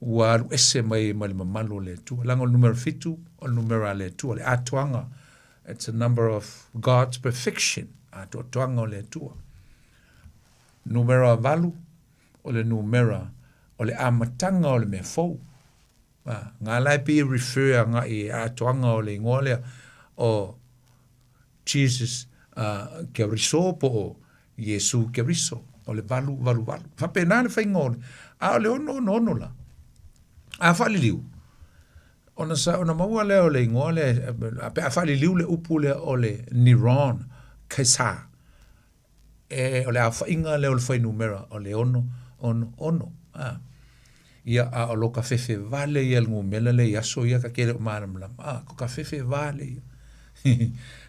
ua alu ese mai ma le mamalu o le Atua. Leaga o le numera fitu, o le numera a le Atua, le atoaga. It's a number of God's perfection, atoatoaga o le Atua. Numera valu, o le numera o le amataga o le mea fou. A, ngā la e pei e refer agai i atoaga o le igoa lea o Jesus uh, Keriso po o Iesu Keriso, o le valu, valu, valu. Faapena le faiga o le, a o le ono, ono, ono la. A faaliliu, ona sa, ona maua lea o le igoa lea, pe a faaliliu le upu lea o le Neron Kaisar, e, o le aofaiga lea o le fuainumera o le ono, ono, ono. A. Ia, a o lo ka fefe vale ia le numera lea i aso ia ka ke le o malamalama. A, ko ka fefe vale ia.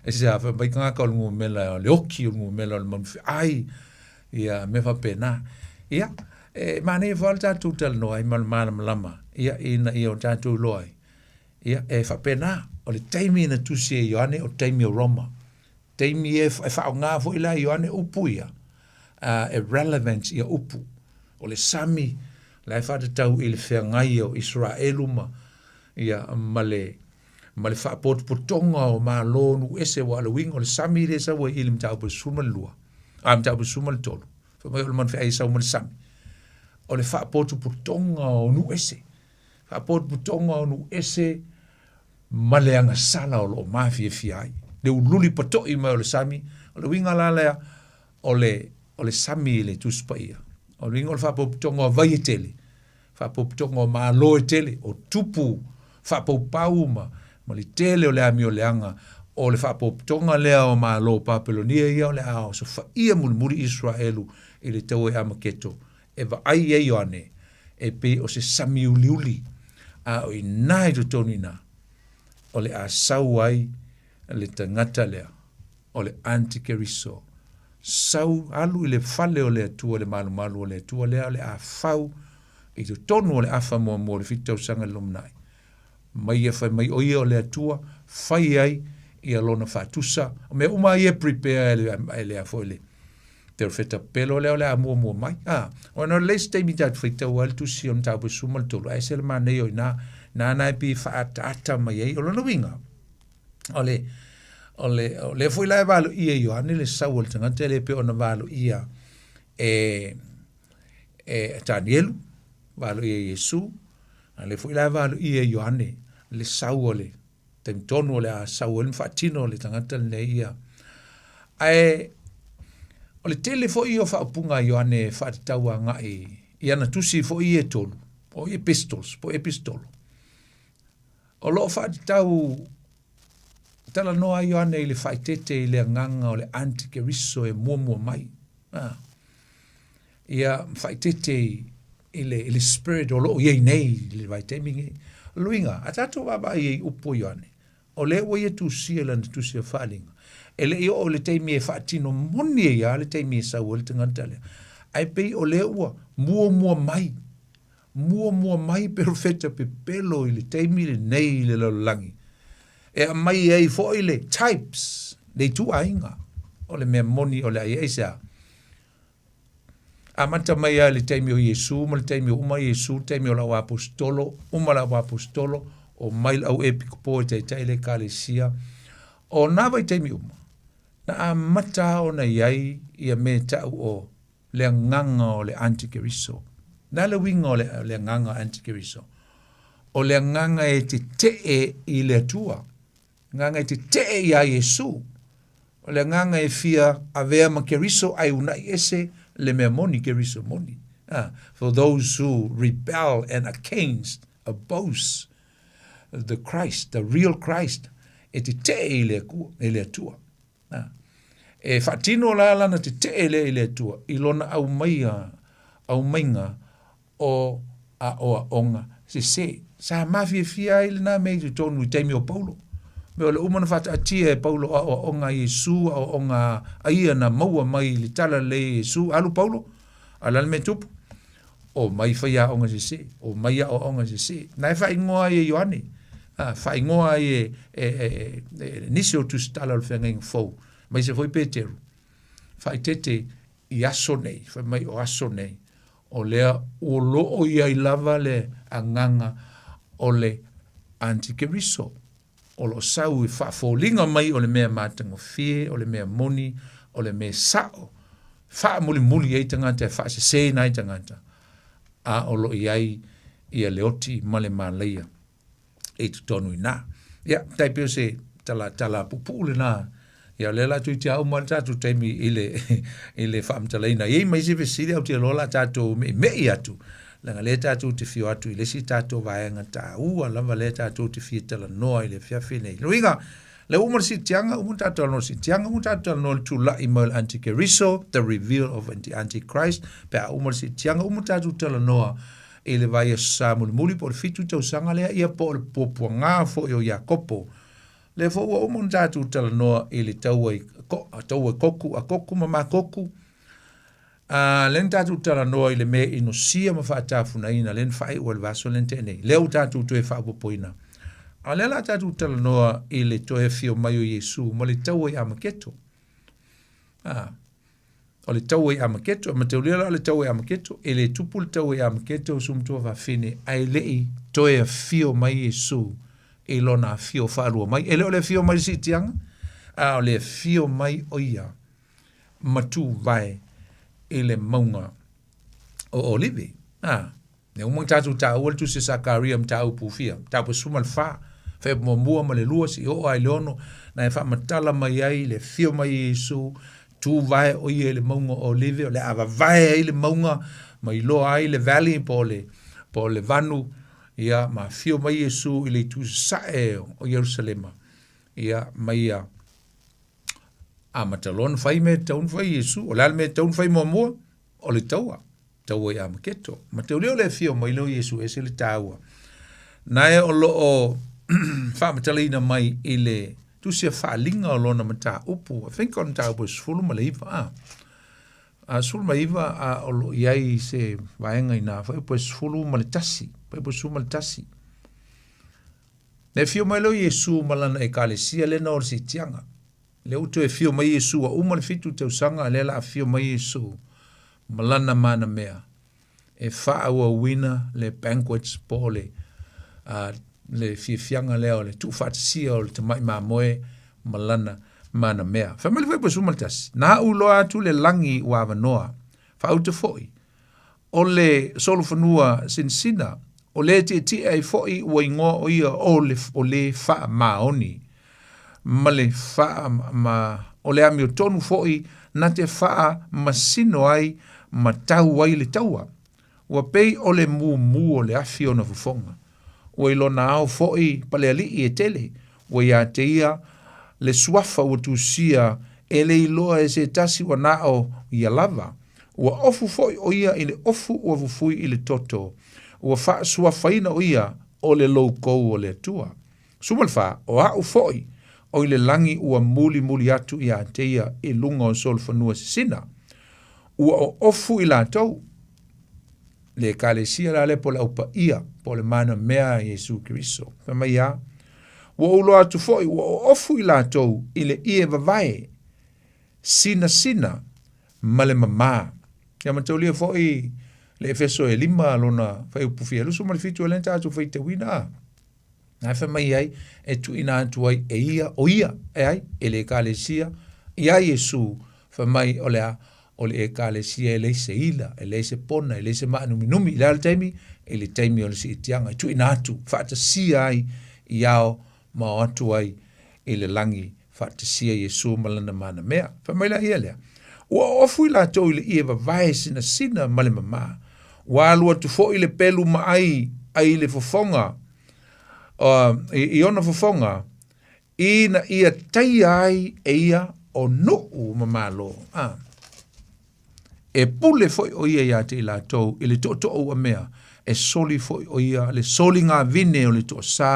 E se a fai mai tagata o le numera, o le oki o le numera o le manuwheai, ia, mea faapena. Ia, e manaia foi le tatou talanoa ai ma le malamalama, ia, ina ia o tatou iloa ai. Ia, e faapena, o le taimi na tusi e Ioane, o taimi o Roma. Taimi e, e faaaoga foi la e Ioane upu ia, uh, e relevant ia upu. O le sami, la e faatatau i le feagai o Iseraelu ma, ia, ma le, ma le faapotopotoga o Malo nuu ese aua o le uiga o le sami lea e sau ai i le mataupu e 12, a mataupu e 13, fai mai o le manufeai e sau ma le sami, o le faapotopotoga o nuu ese, faapotopotoga o nuu ese ma le agasala o lo o mafiafia ai. Le ululi pato'i mai o le sami, o le uiga la lea o le, o le sami i le Tusi Paia. O le uiga o le faapotopotoga o vai e tele, faapotopotoga o Malo e tele, o tupu faapaupau ma, ma le tele o le amioleaga o le faapotopotoga lea o Malo Papelonia ia o le a osofaia mulimuli Iseraelu i le taua i Amaketo e vaai ai Ioane e pei o se sami uliuli, a o i ina i totonu i ina o le a sau ai le tagata lea o le antikeriso, sau alu i le fale o le Atua, le malumalu o le Atua lea o le a fau i totonu o le afa muamua o le fitu tausaga i le lumanai. Mai ia fai mai o ia o le Atua, fai ai ia lona faatusa. O mea uma ia e prepare e le, e le a foi le perofeta pepelo lea o le a muamua mai. A, ona o le isi taimi tatou faitau ai le tusi o le mataupu e 13, ae ese le manaia o i ina, nāna e pei e faaataata mai ai. O lona uiga, o le, o le, o lea foi la e valoia e Ioane le sau o le tagata e le pei ona valoia e, e Tanielu, valoia e Iesu, a lea foi la e valoia e Ioane le sau o le taimi tonu o le a sau ai le faatino o le tagata lenei ia. Ae o le tele foi o faaupuga a Ioane e faatatau agai i ana tusi foi ia e tolu, o epistles, po epistolo. O lo o faatatau talanoa ai Ioane i le faaeteete i le agaga o le antikeriso e muamua mai. Ah. Ia faaeteete i le, i le spirit o lo o i ai nei i le vaitaimi nei. O le uiga, a tatou vaavaai i upu o Ioane, o lea ua ia tusia i lana tusi o faaaliga, e le i oo i le taimi e faatino moni ai lava le taimi e sau ai le tagata lea. Ae pei o lea ua muamua mai muamua mai perofeta pepelo i le taimi lenei i le lalolagi, e aumai ai foi le types, le ituaiga o le mea moni o le a i ai. Aisea? Amata mai lava i le taimi o Iesu ma le taimi o uma Iesu, le taimi o le au aposetolo, uma le au aposetolo, omai le au epikopo e taitai le ekalesia. O nā vaitaimi uma, na amata lava ona i ai ia mea e ta'u o le agaga o le antikeriso. O le a le uiga o le, le agaga antikeriso? O le agaga e tete'e i le Atua. Agaga e tetee iā Iesu. O le agaga e fia avea ma Keriso ae unaʻi ese le mea moni, Keriso moni. For those who rebel and against, oppose the Christ, the real Christ, e tetee i le Akua, i le Atua. E faatino la lana tetee lea i le Atua i lona aumaia, aumaiga o aoaoga sese. Sa mafiafia ai lena mea i totonu i taimi o Paulo. Mea o le uma na faataatia e Paulo o aoaoga a Iesu, aoaoga a ia na maua mai i le talalelei e Iesu, alu Paulo, a o le a le mea e tupu? Omai faiaoga sese, omai aoaoga sese. Na e faaigoa ai e Ioane, a, faaigoa ai e, e, e, e, nisi o tusitala o le feagaiga fou, aemaise foi Peteru, faaeteete i aso nei, fai mai o aso nei, o lea o lo o i ai lava le agaga o le antikeriso, o lo o sau e faafoliga mai o le mea matagofie, o le mea moni, o le mea sa'o, faamulimuli ai tagata e faaseseina ai tagata, a o lo o i ai ia le oti ma le malaia. E i totonu i ina. Ia, tai pei o se tala, tala puupuu lena. Ia, o lea la toeitiiti lava uma le tatou taimi i le, i le faamatalaina. E i ai ma isi fesili, ae ou te iloa o le a tatou me'ime'i atu, leaga o lea tatou te fio atu i le isi tatou vaega taua lava lea tatou te fia talanoa i le afiafi lenei. Lona uiga, lea ua uma le siitiaga, uma ona tatou talanoa i le siitiaga, uma ona tatou talanoa i le tula'i mai o le antikeriso, the reveal of the antichrist, pe a uma le siitiaga, uma ona tatou talanoa i le vaiaso sa mulimuli po o le fitu tausaga lea, ia po o le puapuaga foi o Iakopo. Lea foi ua uma ona tatou talanoa i le taua i, ko, taua i Koku, a Koku ma Makoku. A, lea na tatou talanoa i le mea inosia ma faatafunaina, lea na faaiu ai le vaiaso lea na tea nei. Lea ua tatou toe faaopoopoina. A o lea o le a tatou talanoa i le toe afio mai o Iesu ma le taua i Amaketo. A, O le taua i Amaketo, e mataulia la o le taua i Amaketo, e le tupu le taua i Amaketo uso matua fafine, ae le i toe afio mai Iesu i lona afio faalua mai. E le o le afio mai i le siitiaga, a o le afio mai o ia ma tuvae i le mauga o Olive. A, E uma ona tatou taua le tusi a Sakaria mataupu fia, mataupu e 14, fuaiupu muamua ma le lua seia oo lava i le ono, na e faamatala mai ai le afio mai o Iesu, tu vae o ia i le mauga o Olive, o le a vavae ai le mauga ma iloa ai le valley po o le, po o le vanu, ia, ma afio mai Iesu i le itu sasae o Ierusalema, ia, ma ia amata loa ona fai mea e tatau ona fai e Iesu. O le a le mea e tatau ona fai muamua? O le taua. Taua i Amaketo. Mataulia o le afio mai lea o Iesu ese le taua. Nae o lo o faamatalaina mai i le tusi a faaaliga o lona mataupu, I think o le mataupu e 19, a. A 19 a o lo o i ai se vaega i ina, fuaiupu e 11, fuaiupu e 11. Na afio mai lea o Iesu ma lana ekalesia lea na o le siitiaga. Lea ua toe afio mai Iesu ua uma le fitu tausaga, lea la afio mai Iesu ma lana manamea e faaauauina le banquets po o le, uh, le fiafiaga lea o le tuufaatasia o le tamai mamoe ma lana manamea. Fai mai le fuaiupu 11, na aʻu iloa atu le lagi ua avanoa, faauta foi, o le solofanua sinasina, o le tietie ai foi ua igoa o ia o le, o le faamaoni, ma le faa, ma, o le amiotonu foi na te faamasino ai ma tau ai le taua. Ua pei o le mumu o le afi ona fofoga. Ua i lona ao foi palealii e tele, ua ia te ia le suafa ua tusia e le iloa e se tasi ua na o ia lava. Ua ofu foi o ia i le ofu ua fufui i le toto. Ua faasuafaina o ia o le loukou o le Atua. 14, o a'u foi, o i le lagi ua mulimuli atu ia te ia i luga o solofanua sisina. Ua oofu i latou, le Ekalesia la lea po o le Au Paia, po o le manamea a Iesu Keriso. Fai mai a, ua ou iloa atu foi ua oofu i latou i le ie vavae, sinasina ma le mamā. Ia mataulia foi le Efeso e lima lona fuaiupu fia 27 o lea na tatou faitauina a. Na e fai mai ai e tuuina atu ai e ia, o ia, e ai, e le Ekalesia, iā Iesu, fai mai o le a, o le Ekalesia e leai se ila, e leai se pona, e leai se maanuminumi. I le a le taimi? I le taimi o le siitiaga, e tuuina atu, faatasia ai i ao ma o atu ai i le lagi faatasia Iesu ma lana manamea. Fai mai la ia lea, Ua oofu i latou i le ie vavae sinasina ma le mamā. Ua alu atu foi le pelu ma ai ai i le fofoga, uh, i, i ona fofoga, ina ia taia ai e ia o nuu ma malo. Ah. E pule foi ʻo ia iā te i latou i le toʻotoʻo ua mea, e soli foi ʻo ia le soligavine o le toasā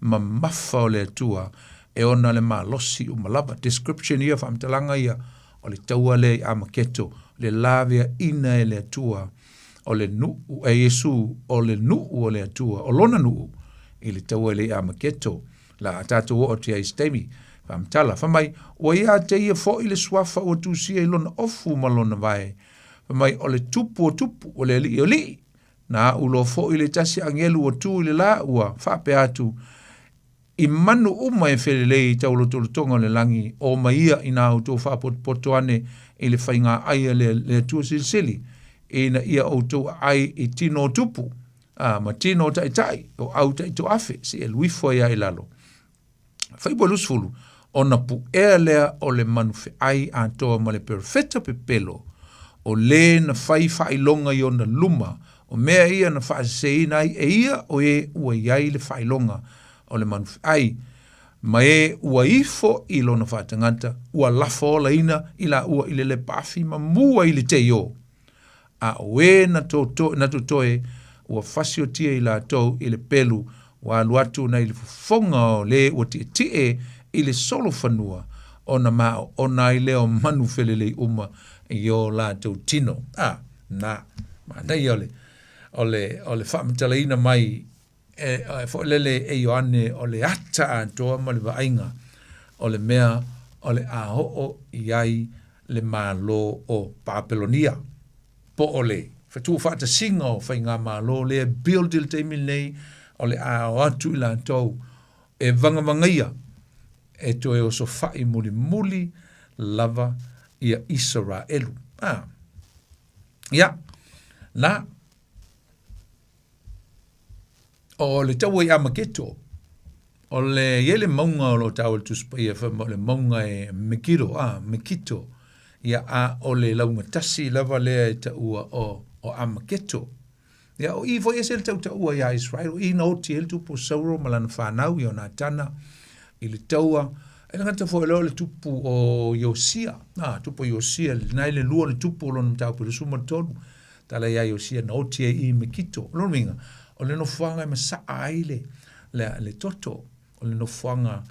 mamafa o le Atua e ona le malosi uma lava. Description ia, faamatalaga ia o le taua lea i Amaketo, le laveaina e le Atua o le nuu, e Iesu o le nuu o le Atua, o lona nuu i le taua lea i Amaketo. La a tatou oo atu i ai i se taimi. Faamatala, fai mai, ua iā te ia foi le suafa ua tusia i lona ofu ma lona vae. Fai mai, o le tupu o tupu, o le alii o alii. Na aʻu loa foi le tasi agelu ua tu i le la ua faapea atu, I manu uma e felelei i taulotolotoga o le lagi, o mai ia inā outou faapotopoto ane i le faiga ai a le, le Atua Silisili, ina ia outou aai i tino o tupu. a, ma tino o taitai, o au taitoafe, se e luifo ai i lalo. Faipu e 20, ona puʻea lea o le manu feʻai atoa ma le perofeta pepelo, o lē na fai faailoga i ona luma, o mea ia na faaseseina ai e ia o e ua i ai le faailoga o le manu feʻai, ma e ua ifo i lona faatagata, ua lafaolaina i laua i le lepaafi ma mua i le teio. A o e na toto, na totoe, ua fasiotia i latou i le pelu, ua alu atu nei le fofoga o le ua tietie i le solofanua, ona maoona ai lea o manu felelei uma i o latou tino. A, na, manaia o le, o le, o le faamatalaina mai e, e foi lele e Ioane o le ata atoa ma le vaaiga o le mea o le a oo i ai le Malo o Papelonia, po o le tuufaatasiga o faigamalo lea e build i le taimi lenei, o le a o atu i latou e vagavagaia e toe osofai mulimuli lava ia Isaraelu. Ah. Ia, na, O le taua i Amaketo, o le i ai le mauga o lo o taua e le Tusi Paia fai mai o le mauga e Megido, a, Mekito, ia a o le laugatasi lava lea e taua o, o Amaketo. Ia o i foi ese le tautaua iā Israel, o i na oti ai le tupu o Sauro ma lana whanau ia Onatana i le taua. E le gata foi lea o le tupu o Iosia, a, tupu o Iosia, lena i le lua o le tupu o lona mataupu i le 13. Tala iā Iosia na oti ai i Mekito. O lona uiga, o le nofoaga e masaa ai le, le, le toto, o le nofoaga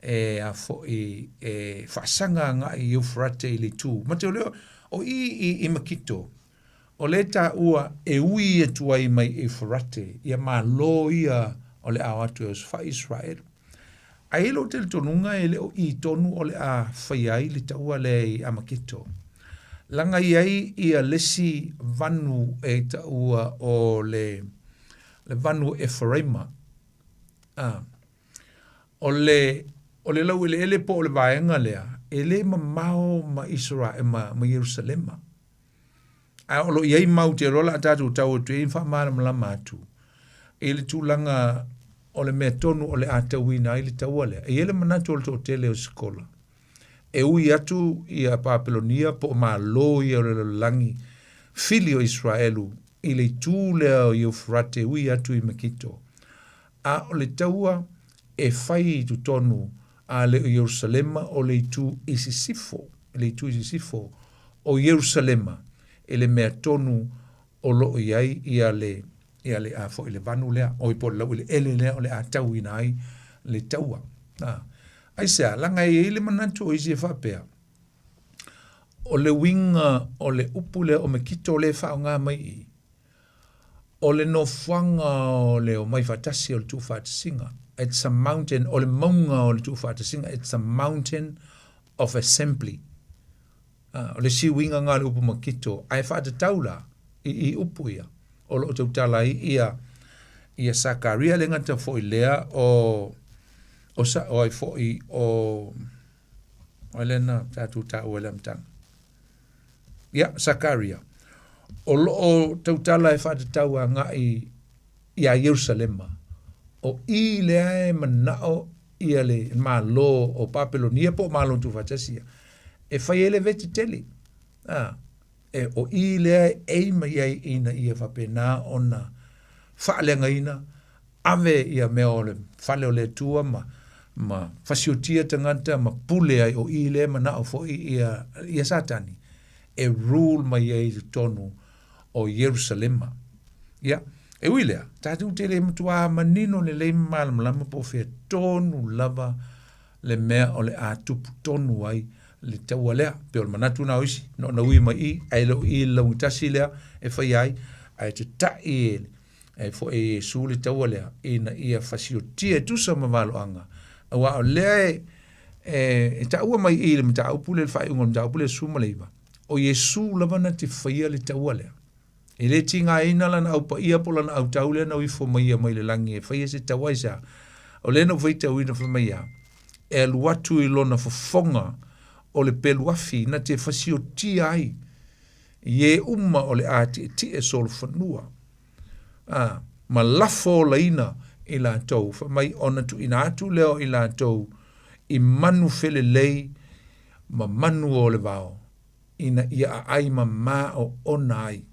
e a foi e faasaga agai i Eufarate i le itu. Ma te o lea, o i i, i Mekito, o le taua e ui atu ai mai Eufarate, ia malo ia o le ao atu e osofai Israelu. Ae i ai lou talitonuga e le o i tonu o le a faia ai le taua lea i Amaketo. Laga i ai ia le isi vanu e taua o le, le vanu o Eferaima. A, o le, o le laueleele po o le vaega lea, e le mamao ma Israe, ma, ma Ierusalema. Ae o lo o i ai mau te iloa o le a tatou tau atu i ai ma faamalamalama atu i le tulaga o le mea tonu o le a tauina ai le taua lea. E i ai le manatu o le toatele o Sikola, e ui atu ia Papelonia po o Malo ia o le lalolagi fili o Israelu i le itu lea o Eufurate e ui atu i Mekito. A o le taua e fai i totonu a le o Ierusalema o le itu i sisifo, le itu i sisifo o Ierusalema i le mea tonu o lo o i ai ia le, ia le a foi le vanu lea, oi po o le laueleele lea o le a tauina ai le taua. A, aisea, laga e i ai le manatu o isi e faapea, o le uiga o le upu lea o Mekito lea e faaaoga mai i i, O le nofoaga o le omai faatasi o le tuufaatasiga, it's a mountain, o le mauga o le tuufaatasiga, it's a mountain of assembly. Ah, o le isi uiga nga o le upu makito, ae faatatau la i, i upu ia, o lo o tautala ai ia, ia Sakaria le gata foi lea o, o, sa, o ai foi o, o lea na tatou taua i le amataga. Ia, Sakaria, o lo o tautala e faatatau agai iā Ierusalema, o i lea e manao Ia le Malo o Papelonia po o Malo Tuufaatasi ia, e fai ai le vete tele. A, e, o i lea e aim mai ai ina ia faapena ona faaleagaina, ave ia mea o le fale o le Atua ma, ma fasiotia tagata ma pule ai, o i lea e manao foi ia, ia Satani e rule mai ai i totonu o Ierusalema. Ia, e ui lea, tatou te le matuā manino lelei ma malamalama po o fea tonu lava le mea o le a tupu tonu ai le taua lea. Pei o le manatu na o isi, na ona ui mai i, ae le o i le laugitasi lea e faia ai, ae tata'i e, e foi e Iesu le taua lea, ina ia fasiotia e tusa ma valoaga, aua o lea e, e, e taua mai i le mataupu lea, le faaiuga o le mataupu lea 19, o Iesu lava na te faia le taua lea. E le tigaina lana au paia po o lana autau lea na o ifo mai ia mai le lagi e faia se taua aisea. O lea na ou faitauina fai mai a, e alu atu i lona fofoga o le pelu afi na te fasiotia ai i e uma o le a tietie solofanua, a, ma lafo olaina i latou, fai mai ona tuuina atu lea o i latou i manu felelei ma manu o le vao, ina ia aai mamā oona ai.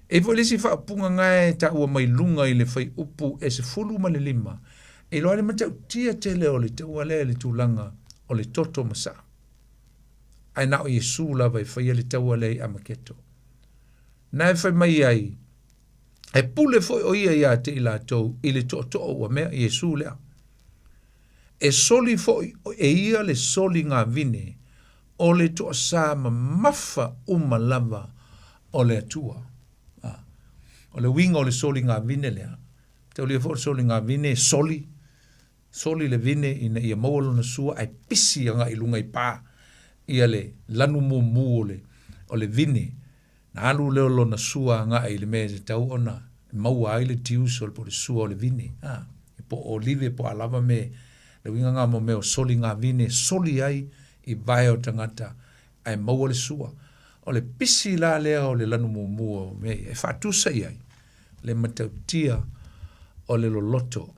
E i ai foi le isi faaupuga na e taua mai luga i le fuaiupu e 15, e iloa ai le matautia tele o le taua lea i le tulaga o le toto ma saa. Ae na o Iesu lava e faia le taua lea i Amaketo. Na e fai mai ai, e pule foi o ia iā te i latou i le tootoo ua mea, Iesu lea. E soli foi e ia le soliga vine o le toasā mamafa uma lava o le Atua. A, o le uiga o le soliga vine lea, taulia foi o le soliga vine e soli, soli le vine ina ia maua lona sua ae pisi agai i luga i pa ia le lanu mumu o le, o le vine. Na alu lea o lona sua agai i le mea e tatau ona maua ai le tiuso po o le sua o le vine, a, po o olive po o a lava mea, le uiga lena mo mea o soliga vine e soli ai i vae o tagata ae maua le sua. O le pisi la lea o le lanu mumu o mea ia e faatusa i ai le matautia o le loloto,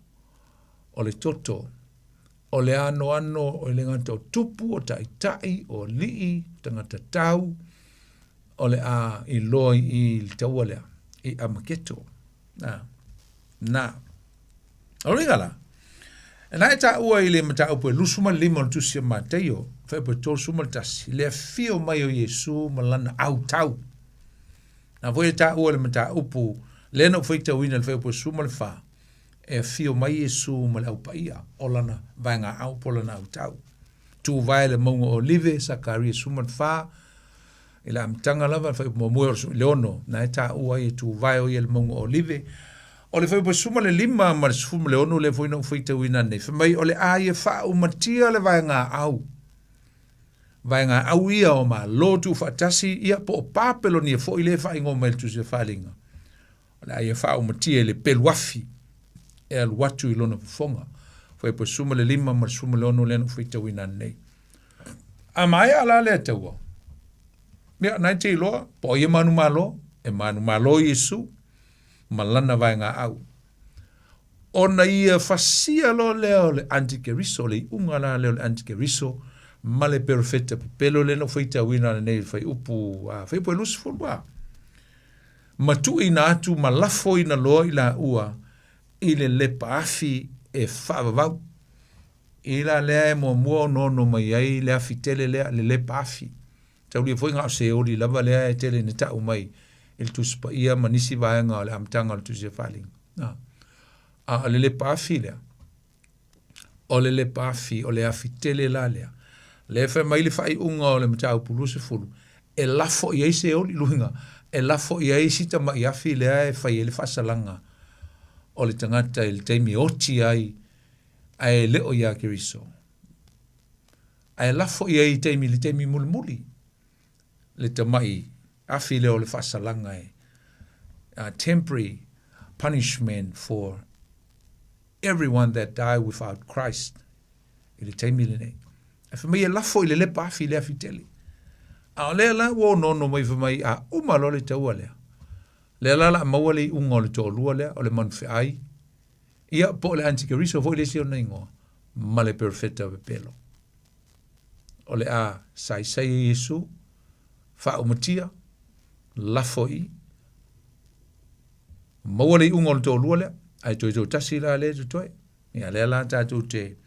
o le toto, o le anoano e le gata o tupu, o taitai, o alii, tagata tau, o le a iloa i i le taua lea, i Amaketo. Na. Na. O le uiga la, na e taua i le mataupu e 25 o le tusi a Mataio, fuaiupu e 31, le afio mai o Iesu ma lana autau. Na foi e taua le mataupu, lea na ou faitauina i le fuaiupu e 14, e afio mai Iesu ma le au paia o lana vaegaau po o lana autau. Tuvae le mauga o Olive, Sakaria 14, i le amataga lava, le fuaiupu muamua i le 6, na e taua ai e tuvae o ia le mauga o Olive. O le fuaiupu 15 ma le 16 lea foi na ou faitauina nei, fai mai o le a ia faaumatia le vaegaau, vaegaau ia o Malo Tuufaatasi, ia po o Papelonia foi lea e faaigoa mai i le Tusi o Faaaliga. O le a ia faaumatia i le pelu afi e alu atu i lona fofoga. Fuaiupu 15 ma le 16 lea na ou faitauina nei. A maea la lea taua, ia, na e te iloa, po o ai e manumalo, e manumalo Iesu ma lana vaegaau. Ona ia fasia loa lea o le antikeriso, o le iuga la lea o le antikeriso ma le perofeta pepelo lea na ou faitauina nei i le fuaiupu, a, fuaiupu e 20 a. Ma tuuina atu ma lafoina loa i laua i le lepa afi e faavavau. I la lea e muamua onoono mai ai le afi tele lea, le lepa afi. Taulia foi na o Seoli lava lea e tele ina tau mai i le Tusi Paia ma nisi vaega o le amataga o le Tusi a Faaaliga. A, a o le lepa afi lea, o le lepa afi, o le afi tele la lea. Lea e fai mai le faaiuga o le mataupu 20, e lafo i ai Seoli, luiga, e lafo i ai si tamai afi lea e fai ai le faasalaga o le tagata i le taimi e oti ai ae le o iā Keriso. Ae lafo i ai i taimi, le taimi mulimuli, le tamai afi lea o le faasalaga e temporary punishment for everyone that die without Christ i le taimi lenei. Ae fai mai e lafo i le lepa afi le afi tele. A o lea la ua onoono mai fai mai a uma loa le taua lea. Lea la la maua le iuga o le toalua lea, o le manufeai, ia po o le antikeriso foi le isi ona igoa. ma le perofeta pepelo. O le a saisai e Iesu, faaumatia, lafo i i, maua le iuga o le toalua lea, ae toe toatasi la lea e totoe. Ia lea la tatou te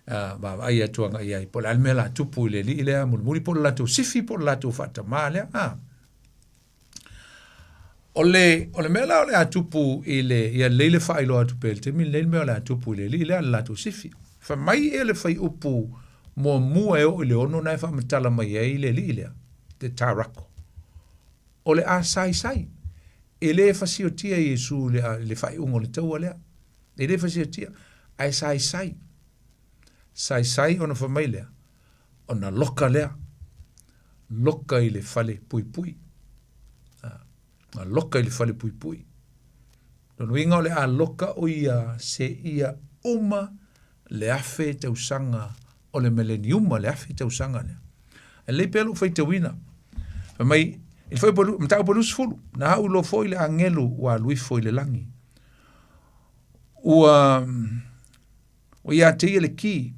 vaavaai atu agai i ai, po o le a le mea o le a tupu i le alii lea mulimuli, po o le latou sifi po o le latou faatamā lea. A. O le, o le mea la o le a tupu i le, ia lelei le faailoa atu pea i le taimi lenei le mea o le a tupu i le alii lea, le latou sifi. Fai mai e le fuaiupu muamua e oo i le 6 na e faamatala mai ai le alii lea, te tarako. O le a saisai. E le fasiotia Iesu i le, le faaiuga o le taua lea. E le fasiotia, ae saisai. Saisai ona fai mai lea, ona loka lea, loka i le fale puipui. Na loka i le fale puipui. Lona uiga o le a loka o ia seia uma le 1000 tausaga o le mileniuma, le 1000 tausaga lea. E lelei pea lou faitauina. Fai mai, i le fuaiupu, mataupu 20, na au iloa foi le agelu ua alu ifo i le lagi. Ua, ua ia te ia le ki,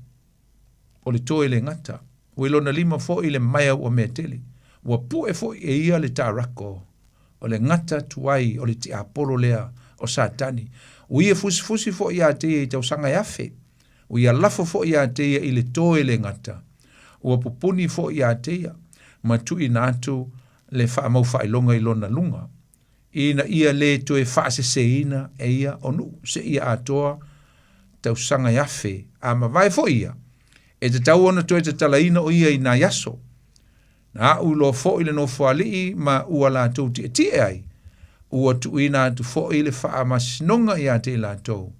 o le toe le gata. Ua i lona lima foi le maea ua mea tele. Ua pue foi e ia le tarako, o le gata tuai o le tiapolo lea o Satani. Ua ia fusifusi foi ia te ia i tausaga e 1000. Ua ia lafo foi ia te ia i le toe le gata. Ua pupuni foi ia te ia, ma tuuina atu le faamaufaailoga i lona luga, ina ia le toe faaseseina e ia o nuu seia atoa tausaga e 1000, a mavae foi ia, e tatau ona toe tatalaina o ia i nai aso. Na aʻu iloa foi le nofoalii ma ua latou tietie ai, ua tuuina atu foi le faamasinoga ia te i latou.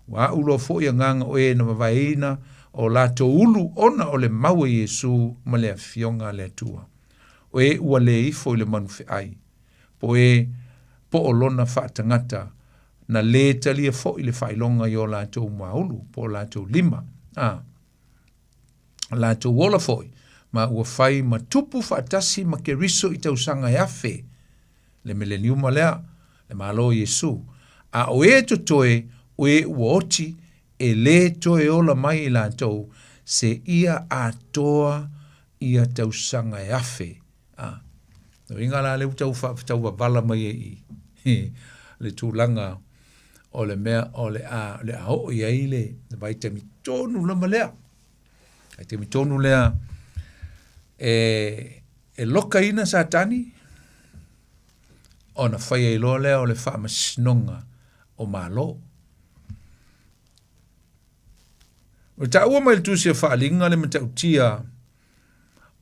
Ua aʻu iloa foi agaga o e na vavaeina o latou ulu ona o le mau a Iesu ma le Afioga a le Atua. O e ua le ifo i le manu feai, po e po o lona faatagata, na lē talia foi le faailoga i o latou muaulu po o latou lima, a latou ola foi, ma ua fai ma tupu faatasi ma Keriso i tausaga e 1000, le mileniuma lea, le Malo o Iesu. A o e totoe, o e ua oti, e lē toe ola mai i latou, seia atoa ia tausaga e 1000. A, uiga la lea ua tau tau wavala mai ai i le tulaga o le mea o le a, le a oo i ai le vaitaimi tonu lava lea. Vaitaimi tonu lea e, e lokaina Satani ona fai ai loa lea o le faamasinoga o Malo. Ua taua mai le tusi o Faaaliga le matautia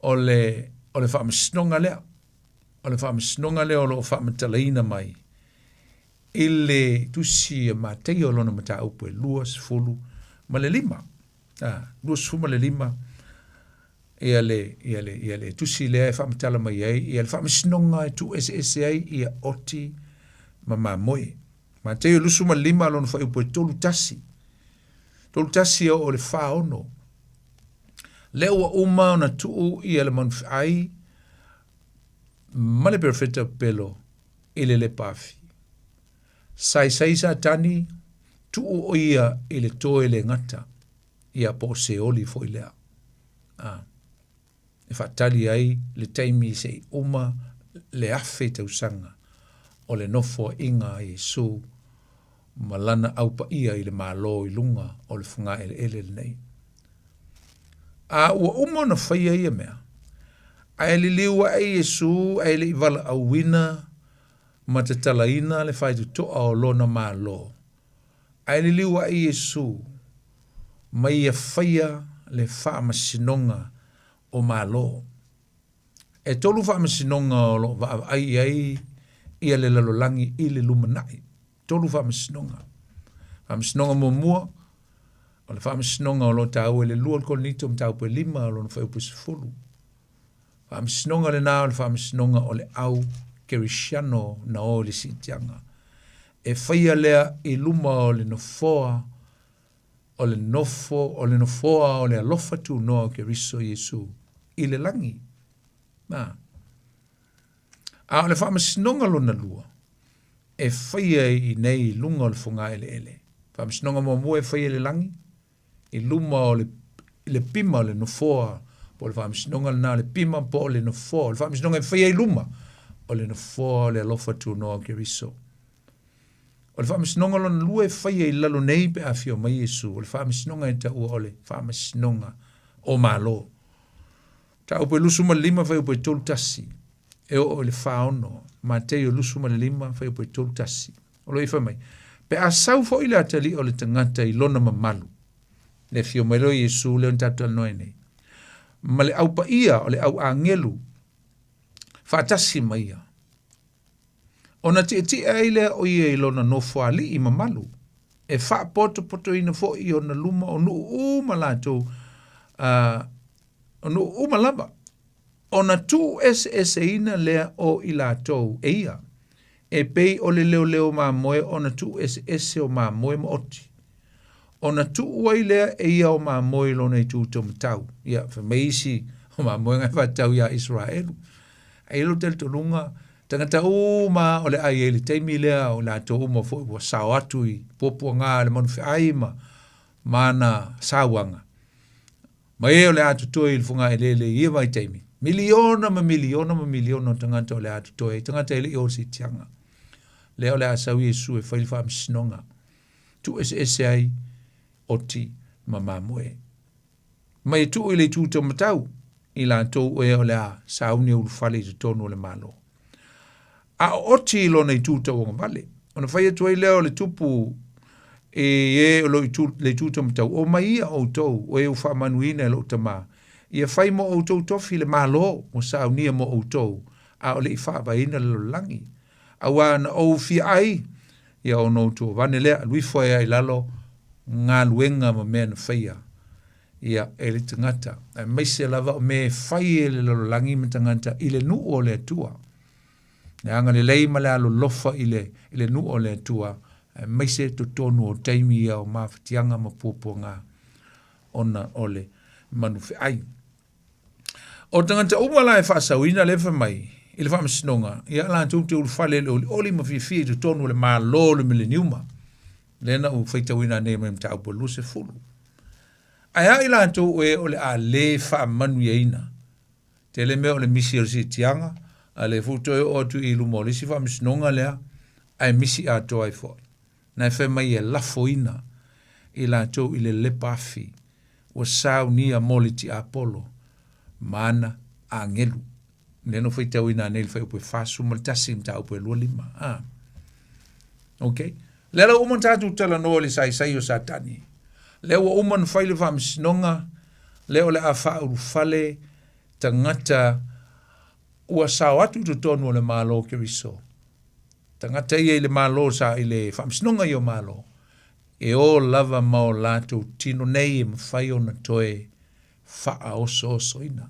o le, o le faamasinoga lea. O le faamasinoga lea o lo o faamatalaina mai i le tusi a Mataio o lona mataupu e 25. A, 25 ia le, ia le, ia le tusi lea e faamatala mai ai ia le faamasinoga e tuueseese ai ia oti ma mamoe. Mataio 25 lona fuaiupu e 31. 31 e oo i le 46. Lea ua uma ona tuu ia le manufeai ma le perofeta pepelo i le lepa afi. Saisai Satani, tuu o ia i le toe le gata, ia po o Seoli foi lea. A, e faatali ai le taimi se'i uma le 1000 tausaga o le nofoaiga a Iesu ma lana aupaia i le Malo i luga o le fogaeleele lenei. A ua uma ona faia ia mea, ae liliu ae Iesu ae le i valaauina ma tatalaina le faitotoa o lona Malo, ae liliu ae Iesu ma ia faia le faamasinoga o Malo. E tolu faamasinoga o lo o vaavaai i ai ia le lalolagi i le lumanai. Tolu faamasinoga. Faamasinoga muamua, o le faamasinoga o lo o taua i le 2 o le Korinito mataupu e 5 o lona fuaiupu e 10. Faamasinoga lena o le faamasinoga o le au kerisiano na o i le siitiaga. E faia lea i luma o le nofoa o le nofo o le nofoa o le alofa tunoa o Keriso Iesu i le lagi. Na. A o le faamasinoga lona lua, e faia i nei i luga o le fogaeleele. Faamasinoga muamua e faia i le lagi, i luma o le i le pima o le nofoa po o le faamasinoga lena o le pima po o le nofoa o le faamasinoga e faia i luma o le nofoa o le alofa tunoa o Keriso. O le faamasinoga lona lua e faia i lalo nei pe a afio mai Iesu, o le faamasinoga e taua o le faamasinoga o Malo. Mataupu e 25 fuaiupu e 31 e oo i le 46, Mateio 25 fuaiupu e 31. O lo o fai mai, pe a sau foi le atalii o le tagata i lona mamalu, le afio mai lea o Iesu lea na tatou talanoa ai nei, ma le au paia o le au agelu faatasi ma ia, ona tietie ai lea o ia i lona nofoalii mamalu, e faapotopotoina foi i ona luma o nuu uma latou, uh, o nuu uma lava, ona tuueseeseina lea o i latou e ia, e pei o le leoleo mamoe ona tuueseese o mamoe ma oti. Ona tuu ai lea e ia o mamoe i lona itu taumatau. Ia, fai mai isi o mamoe nga e faatatau iā Iseraelu. Ae i ai lou talitonuga, tagata uma o le a i ai i le taimi lea, o i latou uma foi ua sao atu i puapuaga a le manufeai ma ma ana sauaga, ma e o le a totoe i le fogaeleele i ia vaitaimi, miliona ma miliona ma miliona o tagata o le a totoe ai, tagata e le i oo i le siitiaga. Lea o le a sau Iesu e fai le faamasinoga, tuueseese ai oti ma mamoe. Ma e tuu i le itu taumatau i latou e o le a sauni e ulufale i totonu o le Malo. A o oti i lona itu tauagavale, ona fai atu ai lea o le tupu i e o lo itu, le itu taumatau, o mai ia outou, o e ua faamanuiina e lou tama, ia fai mo outou tofi le Malo ua saunia mo outou, a o le i faavaeina le lalolagi. Auā na ou fia ai, ia ona outou avane lea, alu ifo ai lava i lalo galuega ma mea na faia ia e le tagata, aemaise lava o mea e fai e le lalolagi ma tagata i le nuu o le Atua. Le agalelei ma le alolofa i le, i le nuu o le Atua, aemaise totonu o taimi ia o mafatiaga ma puapuaga ona o le manufeai. O tagata uma la e faasauina lea fai mai i le faamasinoga, ia latou te ulufale i le olioli ma fiafia i totonu o le Malo o le Mileniuma. Lea na ou faitauina nei mai mataupu e 20. Ae a i latou e o le a le faamanuiaina? Tele mea o le misi o le siitiaga, a le foi toe oo atu i luma o le isi faamasinoga lea, ae misi atoa ai foi. Na e fai mai e lafoina i latou i le lepa afi ua saunia mo le tiapolo ma ana agelu. Lea na ou faitauina nei le fuaiupu e 41 mataupu e 25. Ah. Okay. Lea la ua uma ona tatou talanoa i le saisai o Satani. Lea ua uma ona fai le faamasinoga, lea o le a faaulufale tagata ua sao atu i totonu o le Malo o Keriso. Tagata ia i le Malo sa i le faamasinoga ia o Malo, e o lava ma o latou tino nei e mafai ona toe faaosoosoina.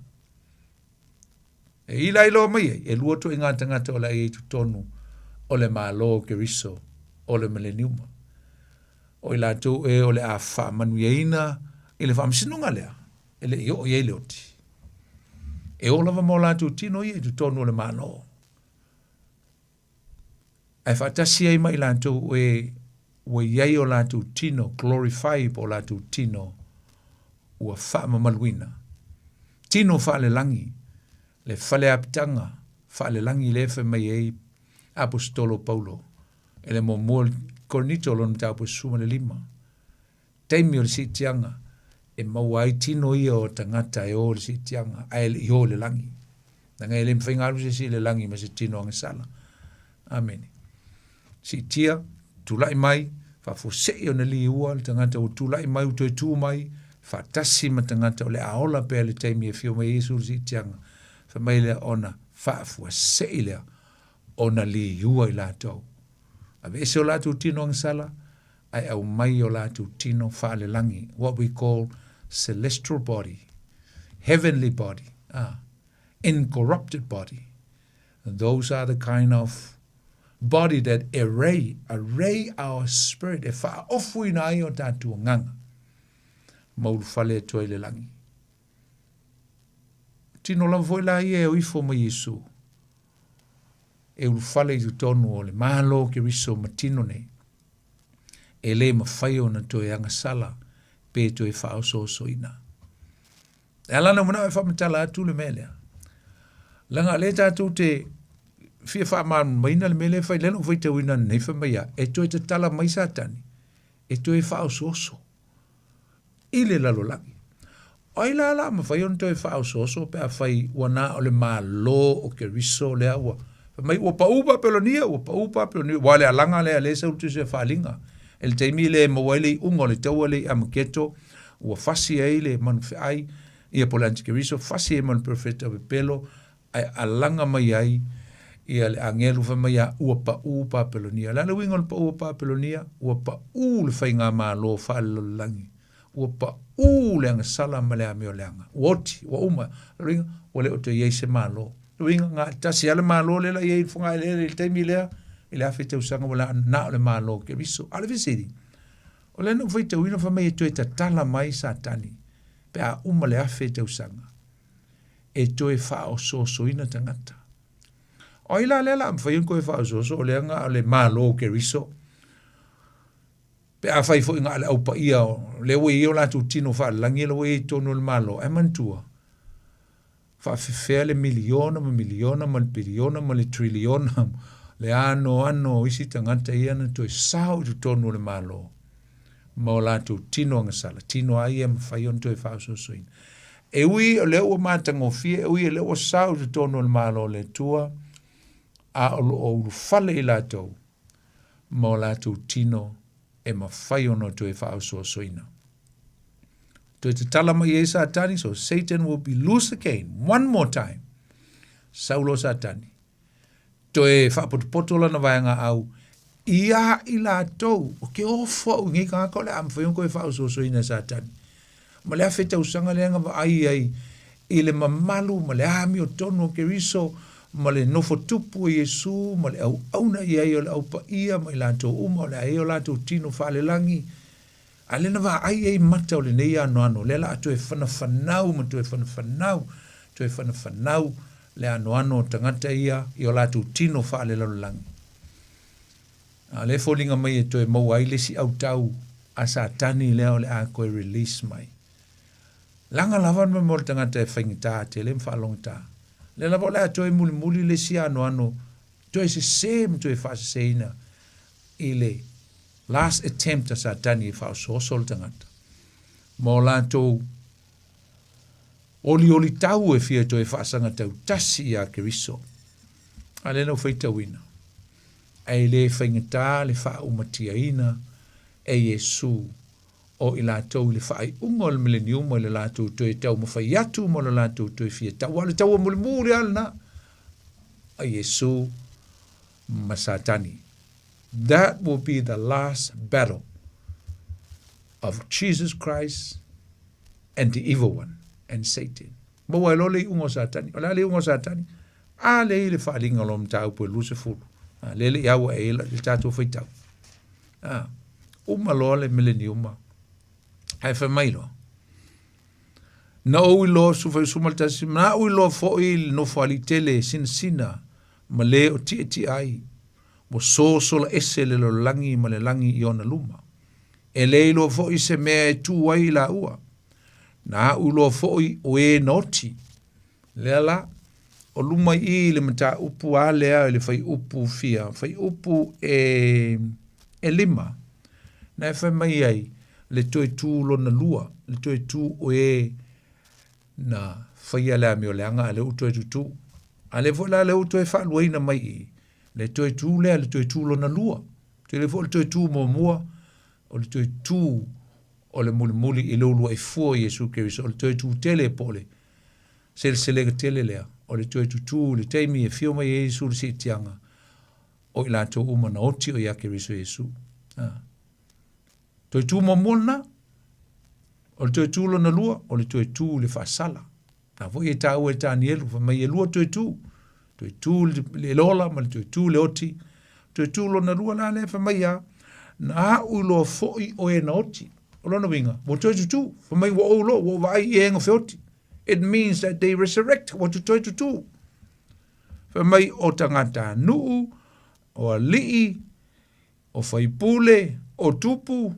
E ila ai loa mai ai, e lua ituaiga tagata o le a i ai i totonu o le Malo o Keriso o le Mileniuma. O i latou e o le a faamanuiaina i le faamasinoga lea, e le i oo i ai le oti. E o lava ma o latou tino ia i totonu o le Malo. Ae faatasi ai ma i latou e ua i ai o latou tino glorify po o latou tino ua faamamaluina. Tino faalelagi, le faleapitaga faalelagi lea e fai mai ai Aposetolo Paulo e le muamua Korinito lona mataupu e 15. Taimi o le siitiaga e maua ai tino ia o tagata e o i le siitiaga ae le i o i le lagi. Leaga e le mafai ona alu se isi i le lagi ma se tino agasala. Amene. Siitia, tulai mai, faafuasei ona liua le tagata ua tulai mai ua toe tu mai, faatasi ma tagata o le a ola pea i le taimi e afio mai ai Iesu i le siitiaga. Fai mai lea ona faafuasei lea ona liua i latou. Aveese o latou tino agasala, ae aumai o latou tino faalelagi, what we call celestial body, heavenly body, ah, incorrupted body. Those are the kind of body that array, array our spirit, e faaofuina ai o tatou agaga, ma ulufale atu ai i le lagi. Tino lava foi la ia e o ifo ma Iesu, e ulufale i totonu o le Malo o Keriso ma tino nei, e le mafai ona toe agasala pe toe faaosoosoina. E ala ona manao e faamatala atu le mea lea. Leaga o lea tatou te fia faamalamalamaina le mea lea e fai, lea na ou faitauina ananei fai mai a, e toe tatala mai Satani e toe faaosooso i le lalolagi. O ai la o le a mafai ona toe faaosooso pe afai ua na o le Malo o Keriso lea ua fai mai ua pau Papelonia, ua pau Papelonia, aua o le alaga lea lea e sau le Tusi o Faaaliga. I le taimi lea e maua ai le iuga o le taua lea i Amaketo, ua fasi ai le manufeai, ia po o le antikeriso, fasi ai ma le perofeta pepelo, ae alaga mai ai ia le agelu fai mai a ua pau Papelonia. O le a le uiga o le pau o Papelonia? Ua pau le faigamalo faalelalolagi. Ua pau le agasala ma le amioleaga. Ua oti, ua uma. O le uiga, ua le o toe i ai se malo. O le uiga, na o le tasi lava le malo lea la i ai i le fogaeleele i le taimi lea, i le 1000 tausaga ua la, na o le malo o Keriso. A o le fesili, o lea na ou faitauina fai mai e toe tatala mai Satani pe a uma le 1000 tausaga e toe faaosoosoina tagata. O ai la lea la mafai ona toe faaosooso o lea na o le malo o Keriso? Pe afai foi na o le au paia o lea ua i ai o latou tino faalelagi la ua i ai i totonu o le Malo, ae manatua, faafefea le miliona ma miliona ma le piliona ma le triliona le anoano o isi tagata ia na toe sao i totonu o le Malo ma o latou tino agasala, tino a ia e mafai ona toe faaosoosoina. E ui o lea ua matagofie, e ui o lea ua sao i totonu o le Malo o le Atua, a o lo o ulufale i latou ma o latou tino e mafai ona toe faaosoosoina. Toe tatala mai ai Satani, so Satan will be loose again, one more time. Saulo Satani. Toe faapotopoto lana vaega au, ia i latou, o ke ofo au i nei tagata o le a mafai ona toe faaosoosoina e Satani. Ma le 1000 tausaga lea na vaai ai i le mamalu ma le amiotonu o Keriso ma le nofo tupu o Iesu ma le auauna i ai o le Au Paia ma i latou uma o le a i ai o latou tino faalelagi, a lea na vaai ai mata o lenei anoano, lea la a toe fanafanau ma toe fanafanau, toe fanafanau le anoano o tagata ia i o latou tino faalelalolagi. A o lea e foliga mai e toe maua ai le isi autau a Satani lea o le a toe release mai. Leaga lava le mea o le tagata e faigata tele ma faalogogata. Lea lava o le a toe mulimuli le isi anoano toe sese ma toe faaseseina i le last attempt a Satani e faaosooso le tagata ma o latou oliolitau e fia toe faasaga tautasi iā Keriso. A lea na ou faitauina, ae le faigata le faaumatiaina e Iesu o i latou i le faaiuga o le mileniuma i le latou toe taumafai atu ma lo latou toe fia tau. Aua o le taua mulimuli lava lena a Iesu ma Satani. That will be the last battle of Jesus Christ and the evil one and Satan. Maua ai loa le iuga o Satani. O le a le iuga o Satani? A lea i le faaaliga o lo mataupu e 20. A lea le i au ae le tatou faitau. A, uma loa le mileniuma. Ae fai mai loa. Na ou iloa sufa i suma le tasi, na ou iloa foi le nofoalii tele sinasina ma le o tietie ai, ua sosola ese le lalolagi ma le lagi i ona luma. E le iloa foi se mea e tu ai i laua. Na aʻu iloa foi o e na oti. Lea la, o luma i i le mataupu a lea i le fuaiupu fia, fuaiupu e, e lima, na e fai mai ai le toe tu lona lua, le toe tu o e na faia le amioleaga a lea ua toe tutū. A lea foi la lea ua toe faaluaina mai i i, le toe tu lea, le toe tu lona lua. Tele foi le toe tu muamua, o le toe tu o le mulimuli i le uluai fua o Iesu Keriso, o le toe tu tele po o le seleselega tele lea, o le toe tutū i le taimi e afio mai ai Iesu i le siitiaga, o i latou uma na oti o ia Keriso Iesu. A. Toe tu muamua lena, o le toe tu lona lua, o le toe tu i le faasala. Na foi e taua e Tanielu, fai mai e lua toe tu. Toe tu le ola ma le toe tu le oti. Toe tu lona lua la lea fai mai a, na aʻu iloa foi o e na oti. O lona uiga, ua toe tutū. Fai mai ua ou iloa, ua ou vaai i e na feoti. It means that they resurrect, ua toe tutū. Fai mai o tagata nuu, o alii, o faipule, o tupu,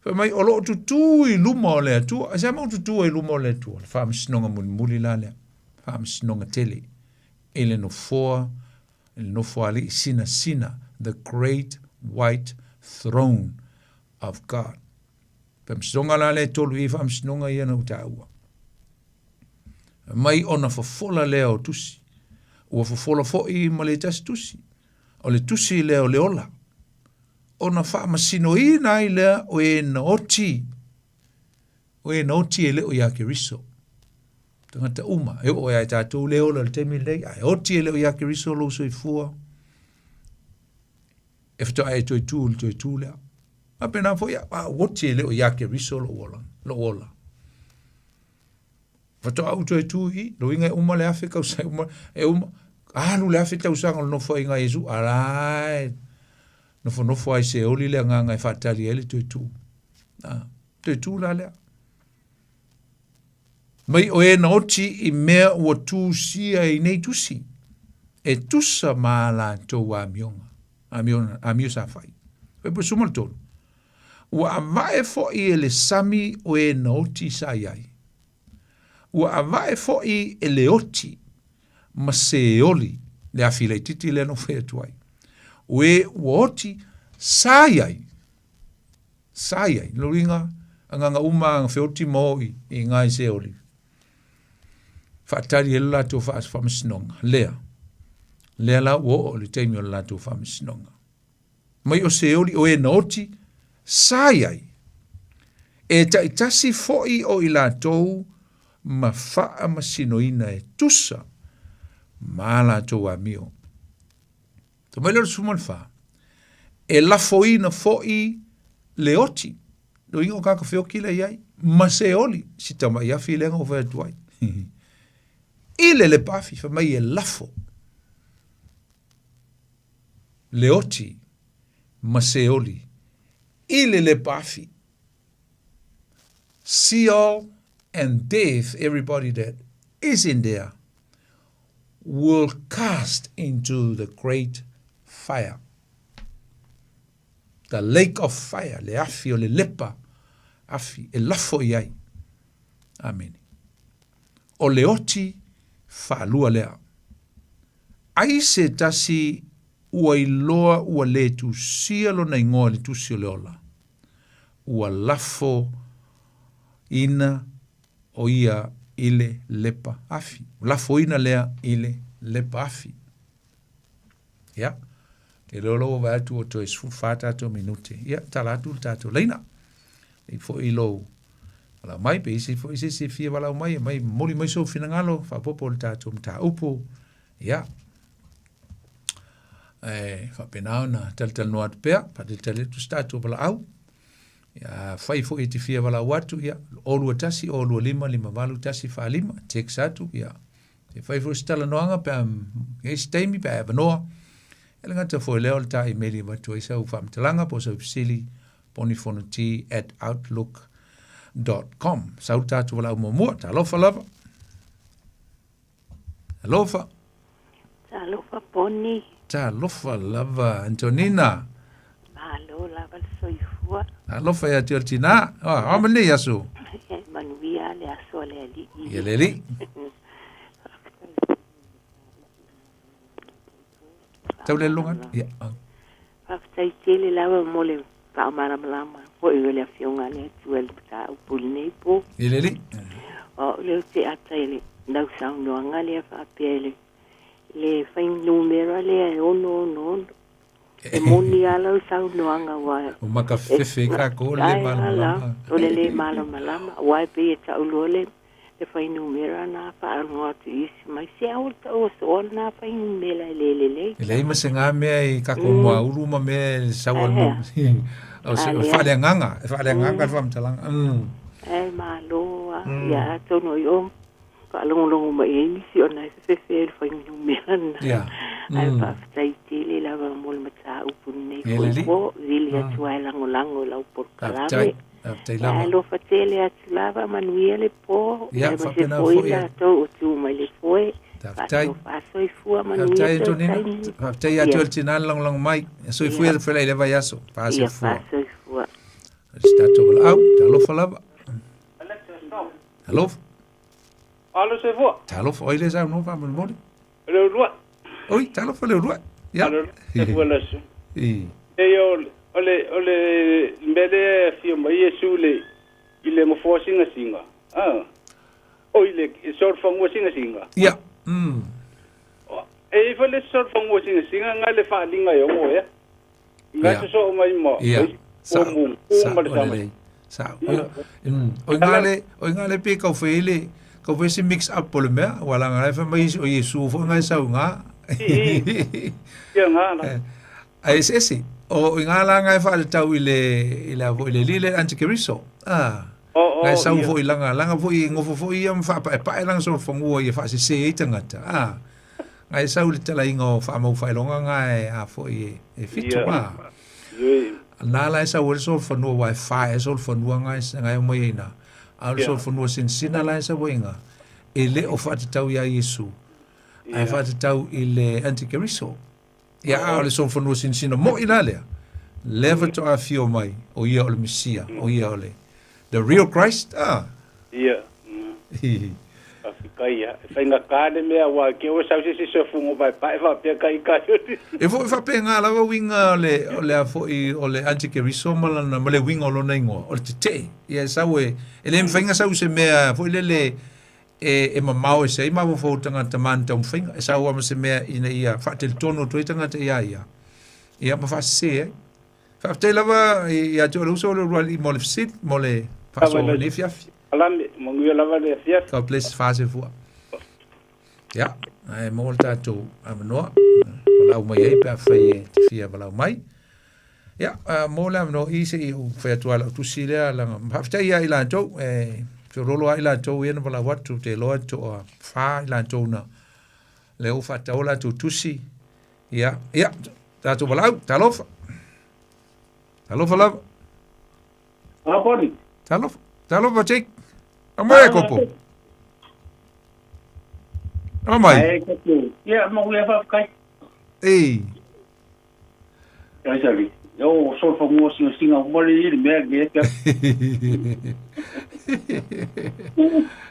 Fai mai, o loo tutū i luma o le Atua. Aisea mea ua tutū ai i luma o le Atua? Le faamasinoga mulimuli la lea, faamasinoga tele, i le nofoa, i le nofoalii sinasina, the great white throne of God. Faamasinoga la lea e tolu i faamasinoga ia na ou taua. Mai ona fofola lea o tusi. Ua fofola foi ma le tasi tusi. O le tusi lea o le ola. Ona faamasinoina ai lea o e na oti, o e na oti e le o ia Keriso. Tagata uma, e oo ia i tatou le ola i le taimi lenei, a e oti e le o ia Keriso lou soifua, e faatoa e toe tu i le toe tu lea. Faapena foi, a ua oti e le o ia Keriso lou ola, lou ola. Faatoa ou toe tu i i, lona uiga e uma le 1000 tausaga, e uma, e uma, alu le 1000 tausaga o le nofoaiga a Iesu, a la e nofonofo lava i Seoli le agaga e faatali ai le toe tu. A, toe tu la lea. Mai o e na oti i mea ua tusia i nei tusi, e tusa ma a latou amioga, amio, amio sa fai. Fuaiupu 13. Ua avae foi e le sami o e na oti sa i ai. Ua avae foi e le oti ma Seoli, le afi laitiiti lea na ou fai atu ai. O e ua oti sa i ai, sa i ai. Lona uiga, agaga uma na feoti ma o i, i iga i Seoli. Faatali ai le latou faamasinoga. Lea, lea la ua oo i le taimi o le latou faamasinoga. Mai o Seoli o e na oti, sa i ai. E taitasi foi o i latou ma faamasinoina e tusa ma a latou amio. Fai mai lea o le 14, e lafoina foi le oti, lona uiga o tagata feoti la e i ai, ma Seoli, si tamai afi lea na ou fai atu ai, i le lepa afi, fai mai e lafo le oti ma Seoli i le lepa afi. Sheol and death, everybody that is in there, will cast into the great fire. The lake of fire, le afi o le lepa, afi e lafo i ai. Amene. O le oti faalua lea. Ai se tasi ua iloa ua le tusia lona igoa i le tusi o le ola, ua lafo ina o ia i le lepa afi. Ua lafoina lea i le lepa afi. Ia, te iloa ua vaai atu ua toe 14 tatou minute. Ia, tala atu le tatou laina. Lei foi lou valaau mai, pe i ai se foi se isi e fia valaau mai, e mai momoli mai sou finagalo, faaopoopo i le tatou mataupu. Ia, e faapena ona talatalanoa atu pea, faatalitali atu se tatou valaau. Ia, afai foi e te fia valaau atu, ia, 021 025 58 145, text atu, ia, e fai foi se talanoaga pe a i ai se taimi pe a e avanoa. E le gata foi lea o le ta imeli e avatu ai sau faamatalaga po o sau fesili ponifonoti at outlook dot com. Sau le tatou valaau muamua. Talofa lava. Talofa. Talofa Poni. Talofa lava Antonina. Malo lava le soifua. Talofa ia te oe le tina. Oh, o ma lenei aso. E manuia le aso a le Alii. Ia le Alii. Tau le loga atu. Ia. Faafetai tele lava mo le faamalamalama foi o le Afioga a le Atua i le mataupu i lenei po. Ia le Alii. O au lea ou te ata i le lau saunoaga lea faapea i le le fuainumera lea e 666. E moni lava lau saunoaga aua Ua makafefefe ai tatou o le le malamalama. O le le malamalama aua e pei e tau loa le le fuainumera na faalogo atu i isi mai se aua le taua soa lena fuainumera e le lelei. E leai ma se ga mea i tatou muaulu ma mea e sau ai o se faaleagaga, e faaleagaga le faamatalaga. Ae malo lava. Ia atonu o i o faalogologo mai ai nisi ona e fefefe ai le fuainumera lena. Ae faafetai tele lava mo le mataupu lenei foi po, vili atu lava e lagolago i lau polokalame. Faafetai lava. Ae alofa tele atu lava, manuia le po, Ia, aemaise faapena foi foi. latou o tu mai le foe. Faafetai. Faasoifua, manuia Faafetai Antonina. taimi. Faafetai ia te Ia. oe le tina le lagolago mai. Ia soifua Ia. ia le felai i le vaiaso. Ia, Faasoifua. faasoifua. Se tatou valaau, talofa lava. Talofa. Alo soifua. Talofa, oi le saunoa faamolemole. Leuluai. Oi, talofa Leuluai. Ia. Alo soifua le aso. I. E o le o le mea lea e afio mai Iesu le i le nofoa singasinga. Ah. O i le solofanua singasinga. Ia. E i ai foi le isi solofanua singasinga nga le faaaliga e ono ea. Nga sosoo mai ma Ia. Sa, sa, o lelei. Sa, o i ngā le, o i ngā le pe kau whai le, kau whai se mix up o le mea, wala ngā lai whai mai o Iesu fo ngā sau ngā. Ia ngā la. Ai ese ese, o i ngā la ngā wha le tau i le, i le i le lile antikeriso. Ah. Ngai sau fo i langa, langa fo i ngofo fo i am wha pa e pa e langa so whangua i wha se se e tangata. Ah. Ngai sau le talaiga o faamaufaailoga gae a foi e fitu a. Na la e sau ai le solofanua aua e fa ea solofanua gae gae omai ai ina. A o le solofanua sinasina la e sau ai ina, e le o faatatau iā Iesu, ae faatatau i le antikeriso. Ia, a o le solofanua sinasina moʻi la lea, lea faatoa afio mai o ia o le Mesia, o ia o le the real Christ, a. Ia. Faafetai ia. E faigata le mea aua ke oe sau se isi soifuaga paepae faapea kai kai o le. E foi faapena lava uiga o le o le a foi o le antikeriso ma lana ma le uiga o lona igoa, o le tetee. Ia e sau e e le mafai ona sau se mea foi lele e e mamao ese ai mafaufau o tagata ma ana taumafaiga. E sau lava ma se mea ina ia faatelitonu atu ai tagata iā ia, ia ma faasese ai. Faafetai lava ia te oe le uso o le ulualii mo le fesili, mo le faasoa o lenei afiafi. Alame, manuia lava le afiafi. God bless, faasefua. Ia, ae maua le tatou avanoa, valaau mai ai pe afai e te fia valaau mai. Ia, mo le avanoa i se i ou fai atu lava lau tusi lea, laga, faafetai ia i latou, e feoloolo lava i latou ia na valaau atu, ou te iloa e toafa i latou na lea ua faatau a latou tusi. Ia, ia, tatou valaau, talofa. Talofa lava. Ah, Boni. Talofa, talofa Jake. Aumai e kopo. Aumai. Ai, kopo. Ia, mo ia faafetai. Ei. Ai sali. Yo sol fa mo singa singa mo le ile mea le ke.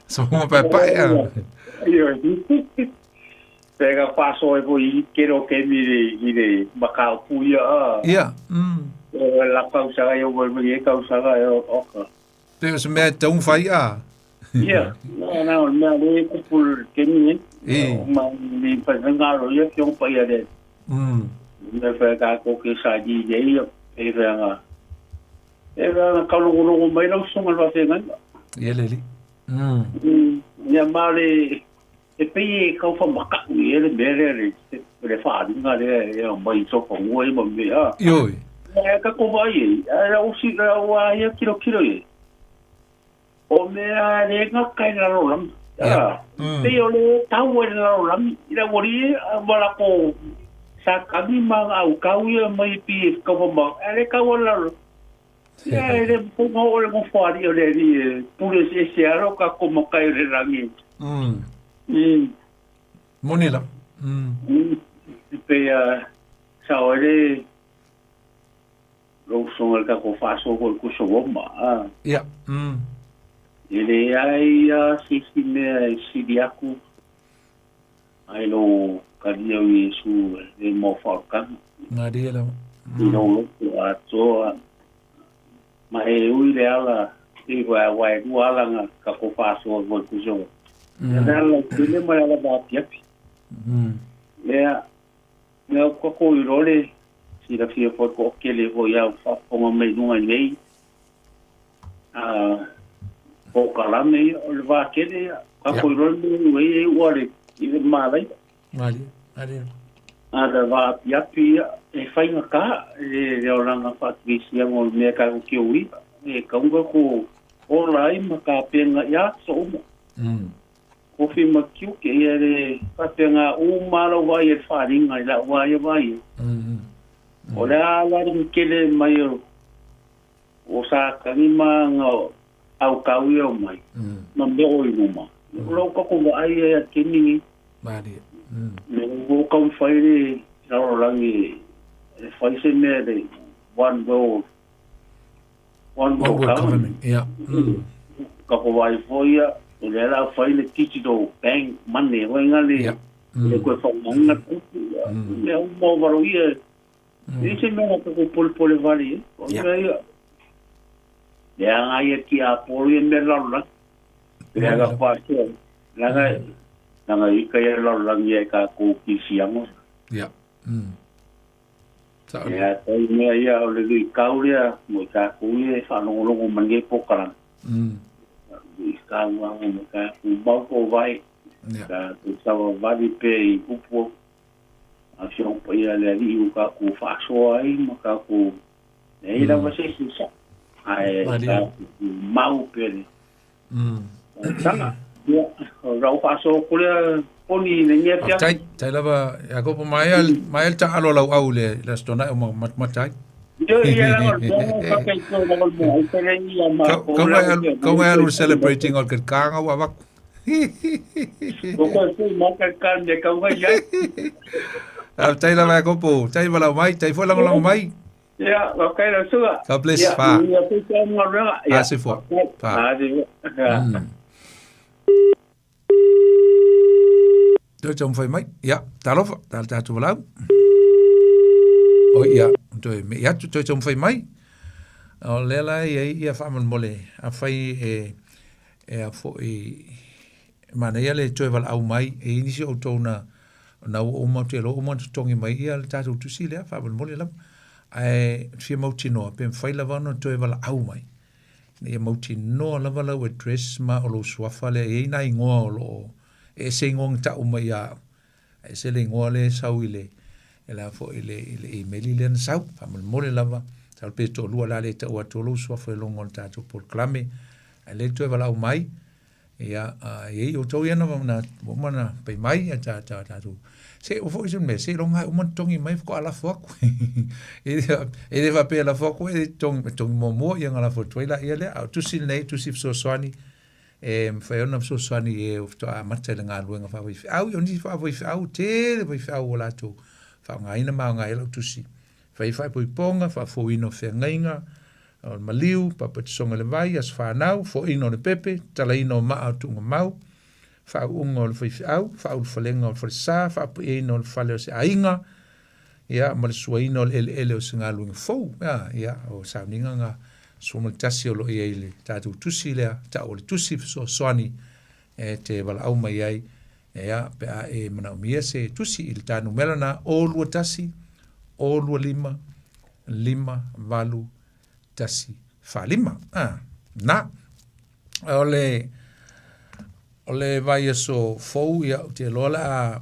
So mo pa pa ya. Iyo. Pega paso e foi kero ke mi le i le makau puia a. Ia. O la kausaga yo mo le kausaga yo oka. Pe o se mea e tau whai a. Ia, na na o mea le kupu ke mi. E. Ma mi pa ngaro ia ke o pa ia le. Me whai ka ko ke sa di le ia e whai nga. E whai nga kaulongolongo mai lau songa lua whengai. Ia le li. Ia ma le e pei e kau whamakau i ele mea lea le le whaaringa lea e au mai sofa ngua i ma mea. Ioi. E ka ko vai e, a o si a o a ia kilo kilo e. O mea le nga kai na ro lam. Yeah. Pei o le tau e na ro lam, i la wori a wala ko sa kami ma au kau ia mai pi e kau ma a le kau la ro. Ia e le punga o le ngofari o le ri e pule se se aro ka ko ma kai le rangi. Moni la. Pe a sa o le lo songa le ka ko faso ko ku so ma. Ia. E le ai a si si mea e sili aku ai lo kalia o Iesu e mo whaokanga. Ngā ria la. I lo loto a toa. Ma e ui le ala i wa wai rua ala nga ka ko whāsoa ko ku so. Le ala i le mai ala wā piapi. Lea, mea ko ko i rore, si la fia fo ko kele fo ia whaponga mai nunga i nei. O kalame ia, o le wā kele ia, ka ko i rore me ui e uare i le mālai. Maria, Maria. A le wā piapi ia, e whainga ka, e le oranga whaatrisia mo mea ka ko ki o ui, e kaunga ko ola ai ma ka penga ia so uma. Ko whima kiu ke ia le whapenga u maro wai e wharinga i la wai wai. O le ala ringi kele mai o o sa kangi ma nga au kau ia o mai. Ma me o i numa. O lau kako wa ai e a keningi. Maria. Me o kau whai le raro rangi e whai se mea le one world. One One World World Covenant. Covenant, ia. Ka ko vai foi ia, o lea la fai le digital bank money, foi nga le, le koe whaunga tupu, ia, mea uma o varo ia, e se mea ka ko pole pole vale, e, o mea ia, lea nga ia ki a polo ia mea lalo la, lea ka whātua, langa, langa i ka ia lalo langi ia ka kō ki siango. Ia. Sa Ia, tai mea ia o le lui kau lea, mo i kākou ia e whaalongolongo mai nei pōkaranga. Lui kau au mo kākou mau ko vai, kākou sawa vali pe i upu, a whio pa ia le alii o kākou whaasoa ai ma kākou, e i lava se si sa. Ai, kākou mau pe le. Tanga, ia, o rau whaasoa kulea, poni le ngia pia. Tai, tai lava, Iakopo, maea, maea le taalo lau au le le Aso Toonai o matmata ai. Io ia lava le mo ka kai ko lava le mo ai le ia ma ko Kau mai alu, kau mai alu celebrating o ke kanga ua vaku. Ko ko fu mo ka ka me ka ngai ia. Tai lava Iakopo, tai walau mai, tai foi langolongo mai. Ia, o kai la sua. God bless, fa. Ia, ia te mo renga. A se fua. Fa. A se fua. Toe taumafai mai. Ia, talofa, tala tatou valaau. Oi, ia, toe mei atu, toe taumafai mai. O lea la e i ai ia faamolemole, afai e, e a foi, e manaia le toe valaau mai, e i ai nisi o outou na, na ua uma ou te iloa ua uma ona totogi mai ia le tatou tusi lea, faamolemole lava. Ae ou te fia mautinoa, pe mafai lava ona toe valaau mai. Ina ia mautinoa lava lau address ma o lou suafa lea, e i ai nai igoa o lo o e ese igoa na tau mai ia au, a ese le igoa lea e sau i le, e le a foi i le, i le imeli lea na sau, faamolemole lava, masalo pe toalua la le tau atu o lou suafa i luga o le tatou polokalame, ae lea toe valaau mai, ia, e i ai outou ia na, na, ua uma ona pai mai, ia ta, ta, tatou, se ua foi se mea, seiloga lava e uma ona totogi mai faatoa lafo atu. E le, e le faapea e lafo atu e totogi, totogi muamua ia ona lafo atu ai laia lea, a o tusi lenei, tusi fesoasoani, e mafai ona fesoasoani i e faatoa amata i le galuega faafaifeau. Ia o nisi faafaifeau, tele faifeau ua latou faaaogaina ma aoga ai lau tusi. Fai faaipoipoga, faafouina o feagaiga, o le maliu, papatisoga i le vai, aso fanau, foaina o le pepe, tatalaina o maa o tuugamau, faauuga o le faifeau, faaulufalega o le falesa, faapaiaina o le fale o se aiga, ia, ma le suaina o le eleele o se galuega fou. Ia, ia, o sauniga na 11 o lo o i ai i le tatou tusi lea, tau o le tusi fesoasoani e te valaau mai ai, ia, pe a e manaomia se tusi i le ta numera na 021 025 58 1 4 5. Ah, na. O le, o le vaiaso fou, ia, ou te iloa o le a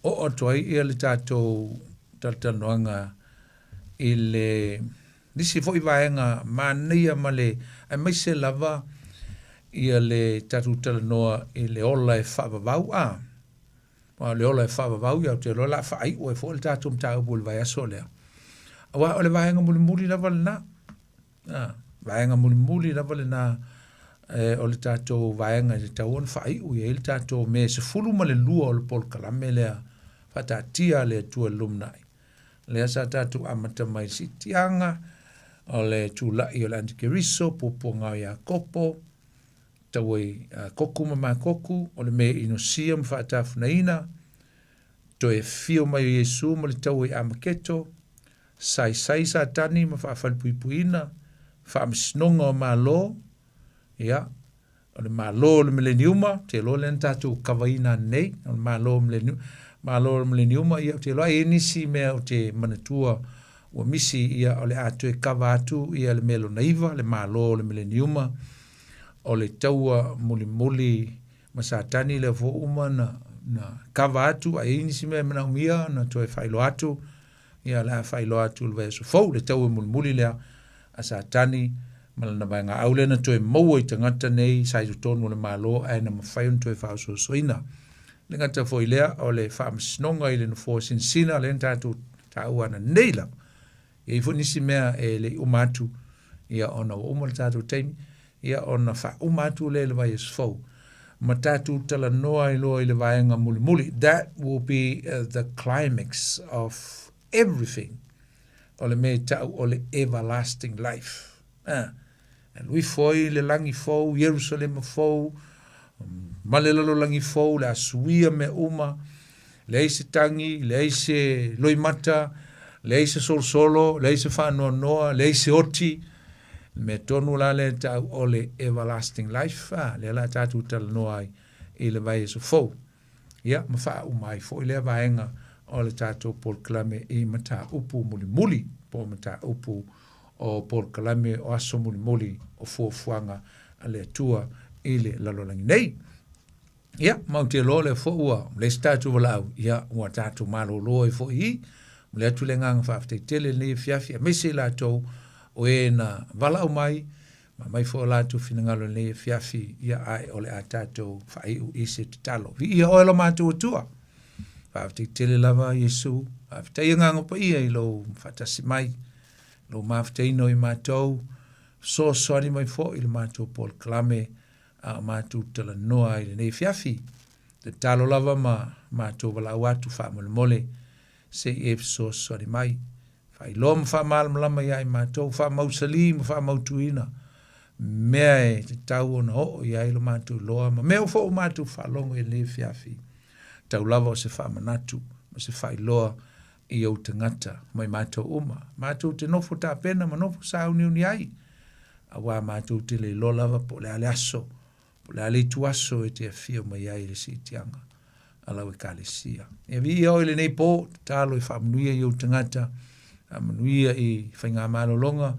oo atu ai ia le tatou talatalanoaga i le nisi foi vaega manaia ma le, aemaise lava ia le tatou talanoa i le ola e faavavau. A, aua o le ola e faavavau, ia ou te iloa o le a faaiu ai foi le tatou mataupu i le vaiaso lea. Aua o le vaega mulimuli lava lena. A, vaega mulimuli lava lena e, o le tatou vaega e tatau ona faaiu i ai le tatou mea e 12 o le polokalame lea faataatia a le Atua i le lumanai. Lea sa tatou amata mai i le siitiaga o le tulai o le antikeriso, puapuaga o Iakopo, tau ai Koku ma Makoku, o le mea e inosia ma faatafunaina, toe afio mai o Iesu ma le taua i Amaketo, saisai Satani ma faafalepuipuiina, faamasinoga o Malo, ia, o le Malo o le Mileniuma, ou te iloa lea na tatou kavaina nei, o le Malo o le Malo o le Mileniuma, ia, ou te iloa e i ai nisi mea ou te manatua ua misi, ia, o le a toe kava atu ia le mea lona iva, le Malo o le Mileniuma, o le taua mulimuli ma Satani lea foi ua uma ona na kava atu, a i ai nisi mea e manaomia ona toe faailoa atu, ia o le a faailoa atu i le vaiaso fou le taua mulimuli lea a Satani ma lana vaegaau lea na toe maua i tagata nei sa i totonu o le Malo ae na mafai ona toe faaosoosoina. Le gata foi lea o le faamasinoga i le nofoa sinasina lea na tatou taua ananei lava. E i ai foi nisi mea e le i uma atu ia ona ua uma le tatou taimi ia ona faauma atu lea i le vaiaso fou ma tatou talanoa ai loa i le vaega mulimuli. That will be the climax of everything. O le mea i tau o le everlasting life. Ah. E alu ifo ai le lagi fou, Ierusalema fou, ma le lalolagi fou, le a suia mea uma, leai se tagi, leai se loimata, leai se solosolo, leai se faanoanoa, leai se oti. Le mea tonu la lea e tau o le everlasting life, a, lea la tatou talanoa ai i le vaiaso fou. Ia, ma faauma ai foi lea vaega o le tatou polokalame i mataupu mulimuli, po o mataupu o polokalame o aso mulimuli o fuafuaga a le Atua i le lalolagi nei. Ia, ma ou te iloa lea foi ua leai se tatou valaau, ia, ua tatou malolo ai foi i i. Momoli atu le agaga faafetai tele i lenei afiafi, aemaise i latou o e na valaau mai, ma aumai foi o latou finagalo i lenei afiafi, ia, ae o le a tatou faaiu i se tatalo. Viia oe lo matou Atua. Faafetai tele lava Iesu, faafetai Agaga Paia i lou faatasi mai, lou mafutaina o i matou, fesoasoani mai foi i le matou polokalame, a o matou talanoa ai i lenei afiafi. Tatalo lava ma matou valaau atu faamolemole se i e fesoasoani mai. Faailoa ma faamalamalama ia i matou, faamausali ma faamautuina mea e tatau ona oo i ai lo matou iloa ma mea foi o matou faalogo i lenei afiafi. Tau lava o se faamanatu ma se faailoa i ou tagata ma i matou uma. Matou te nofo tapena ma nofo sauniuni ai, auā matou te le iloa lava po o le a le aso, po o le a le ituaso e te afio mai ai i le siitiaga a lau Ekalesia. Ia viia oe i lenei pō, tatalo e faamanuia i ou tagata, faamanuia i faigamalologa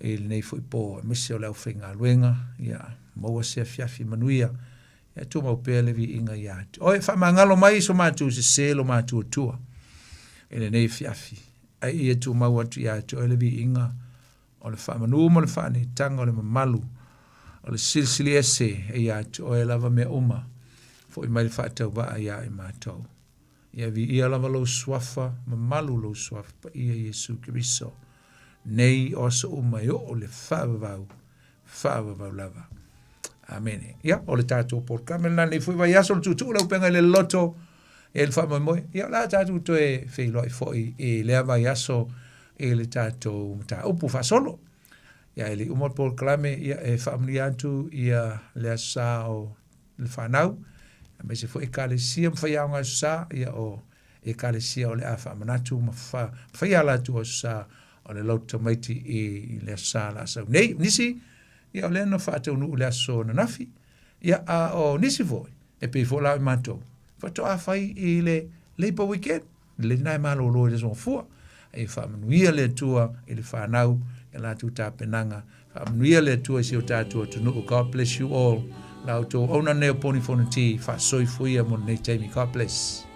i lenei foi pō, aemaise o le aufaigaluega, ia maua se afiafi manuia, Ia tumau pea le viiga ia te oe. Faamagalo mai so matou sese lo matou Atua i lenei afiafi. Ae ia tumau atu ia te oe le viiga o le faamanu ma le faaneetaga o le mamalu o le Silisili Ese e ia te oe lava mea uma. Foi mai le faatauvaa ia i matou. Ia viia lava lou suafa mamalu lou suafa paia Iesu Keriso nei o aso uma e oo le faavavau faavavau lava. Amene. Ia, o le tatou polokalame lena nei foi vaiaso le tuutuu le upega i le loto e le faamoemoe. Ia, o le a tatou toe feiloai foi i lea vaiaso i le tatou mataupu faasolo. Ia, e le i uma le polokalame, ia, e faamanuia atu ia le Aso Sa o le fanau, aemaise foi Ekalesia ma faiaoga Aso Sa, ia o Ekalesia o le a faamanatu ma faia a latou Aso Sa o le loto tamaiti i le Aso Sa la sau nei. O nisi, ia o lea na faataunuu i le aso ananafi, ia a o nisi foi, e pei foi la o i matou, faatoa fai i le Labour Weekend, lena e malolo i le Aso Gafua. E faamanuia le Atua i le fanau i a latou tapenaga. Faamanuia le Atua i si o tatou atunuu. God bless you all. La outou auauna nei o Poni Fonoti, faasoifuia mo lenei taimi. God bless.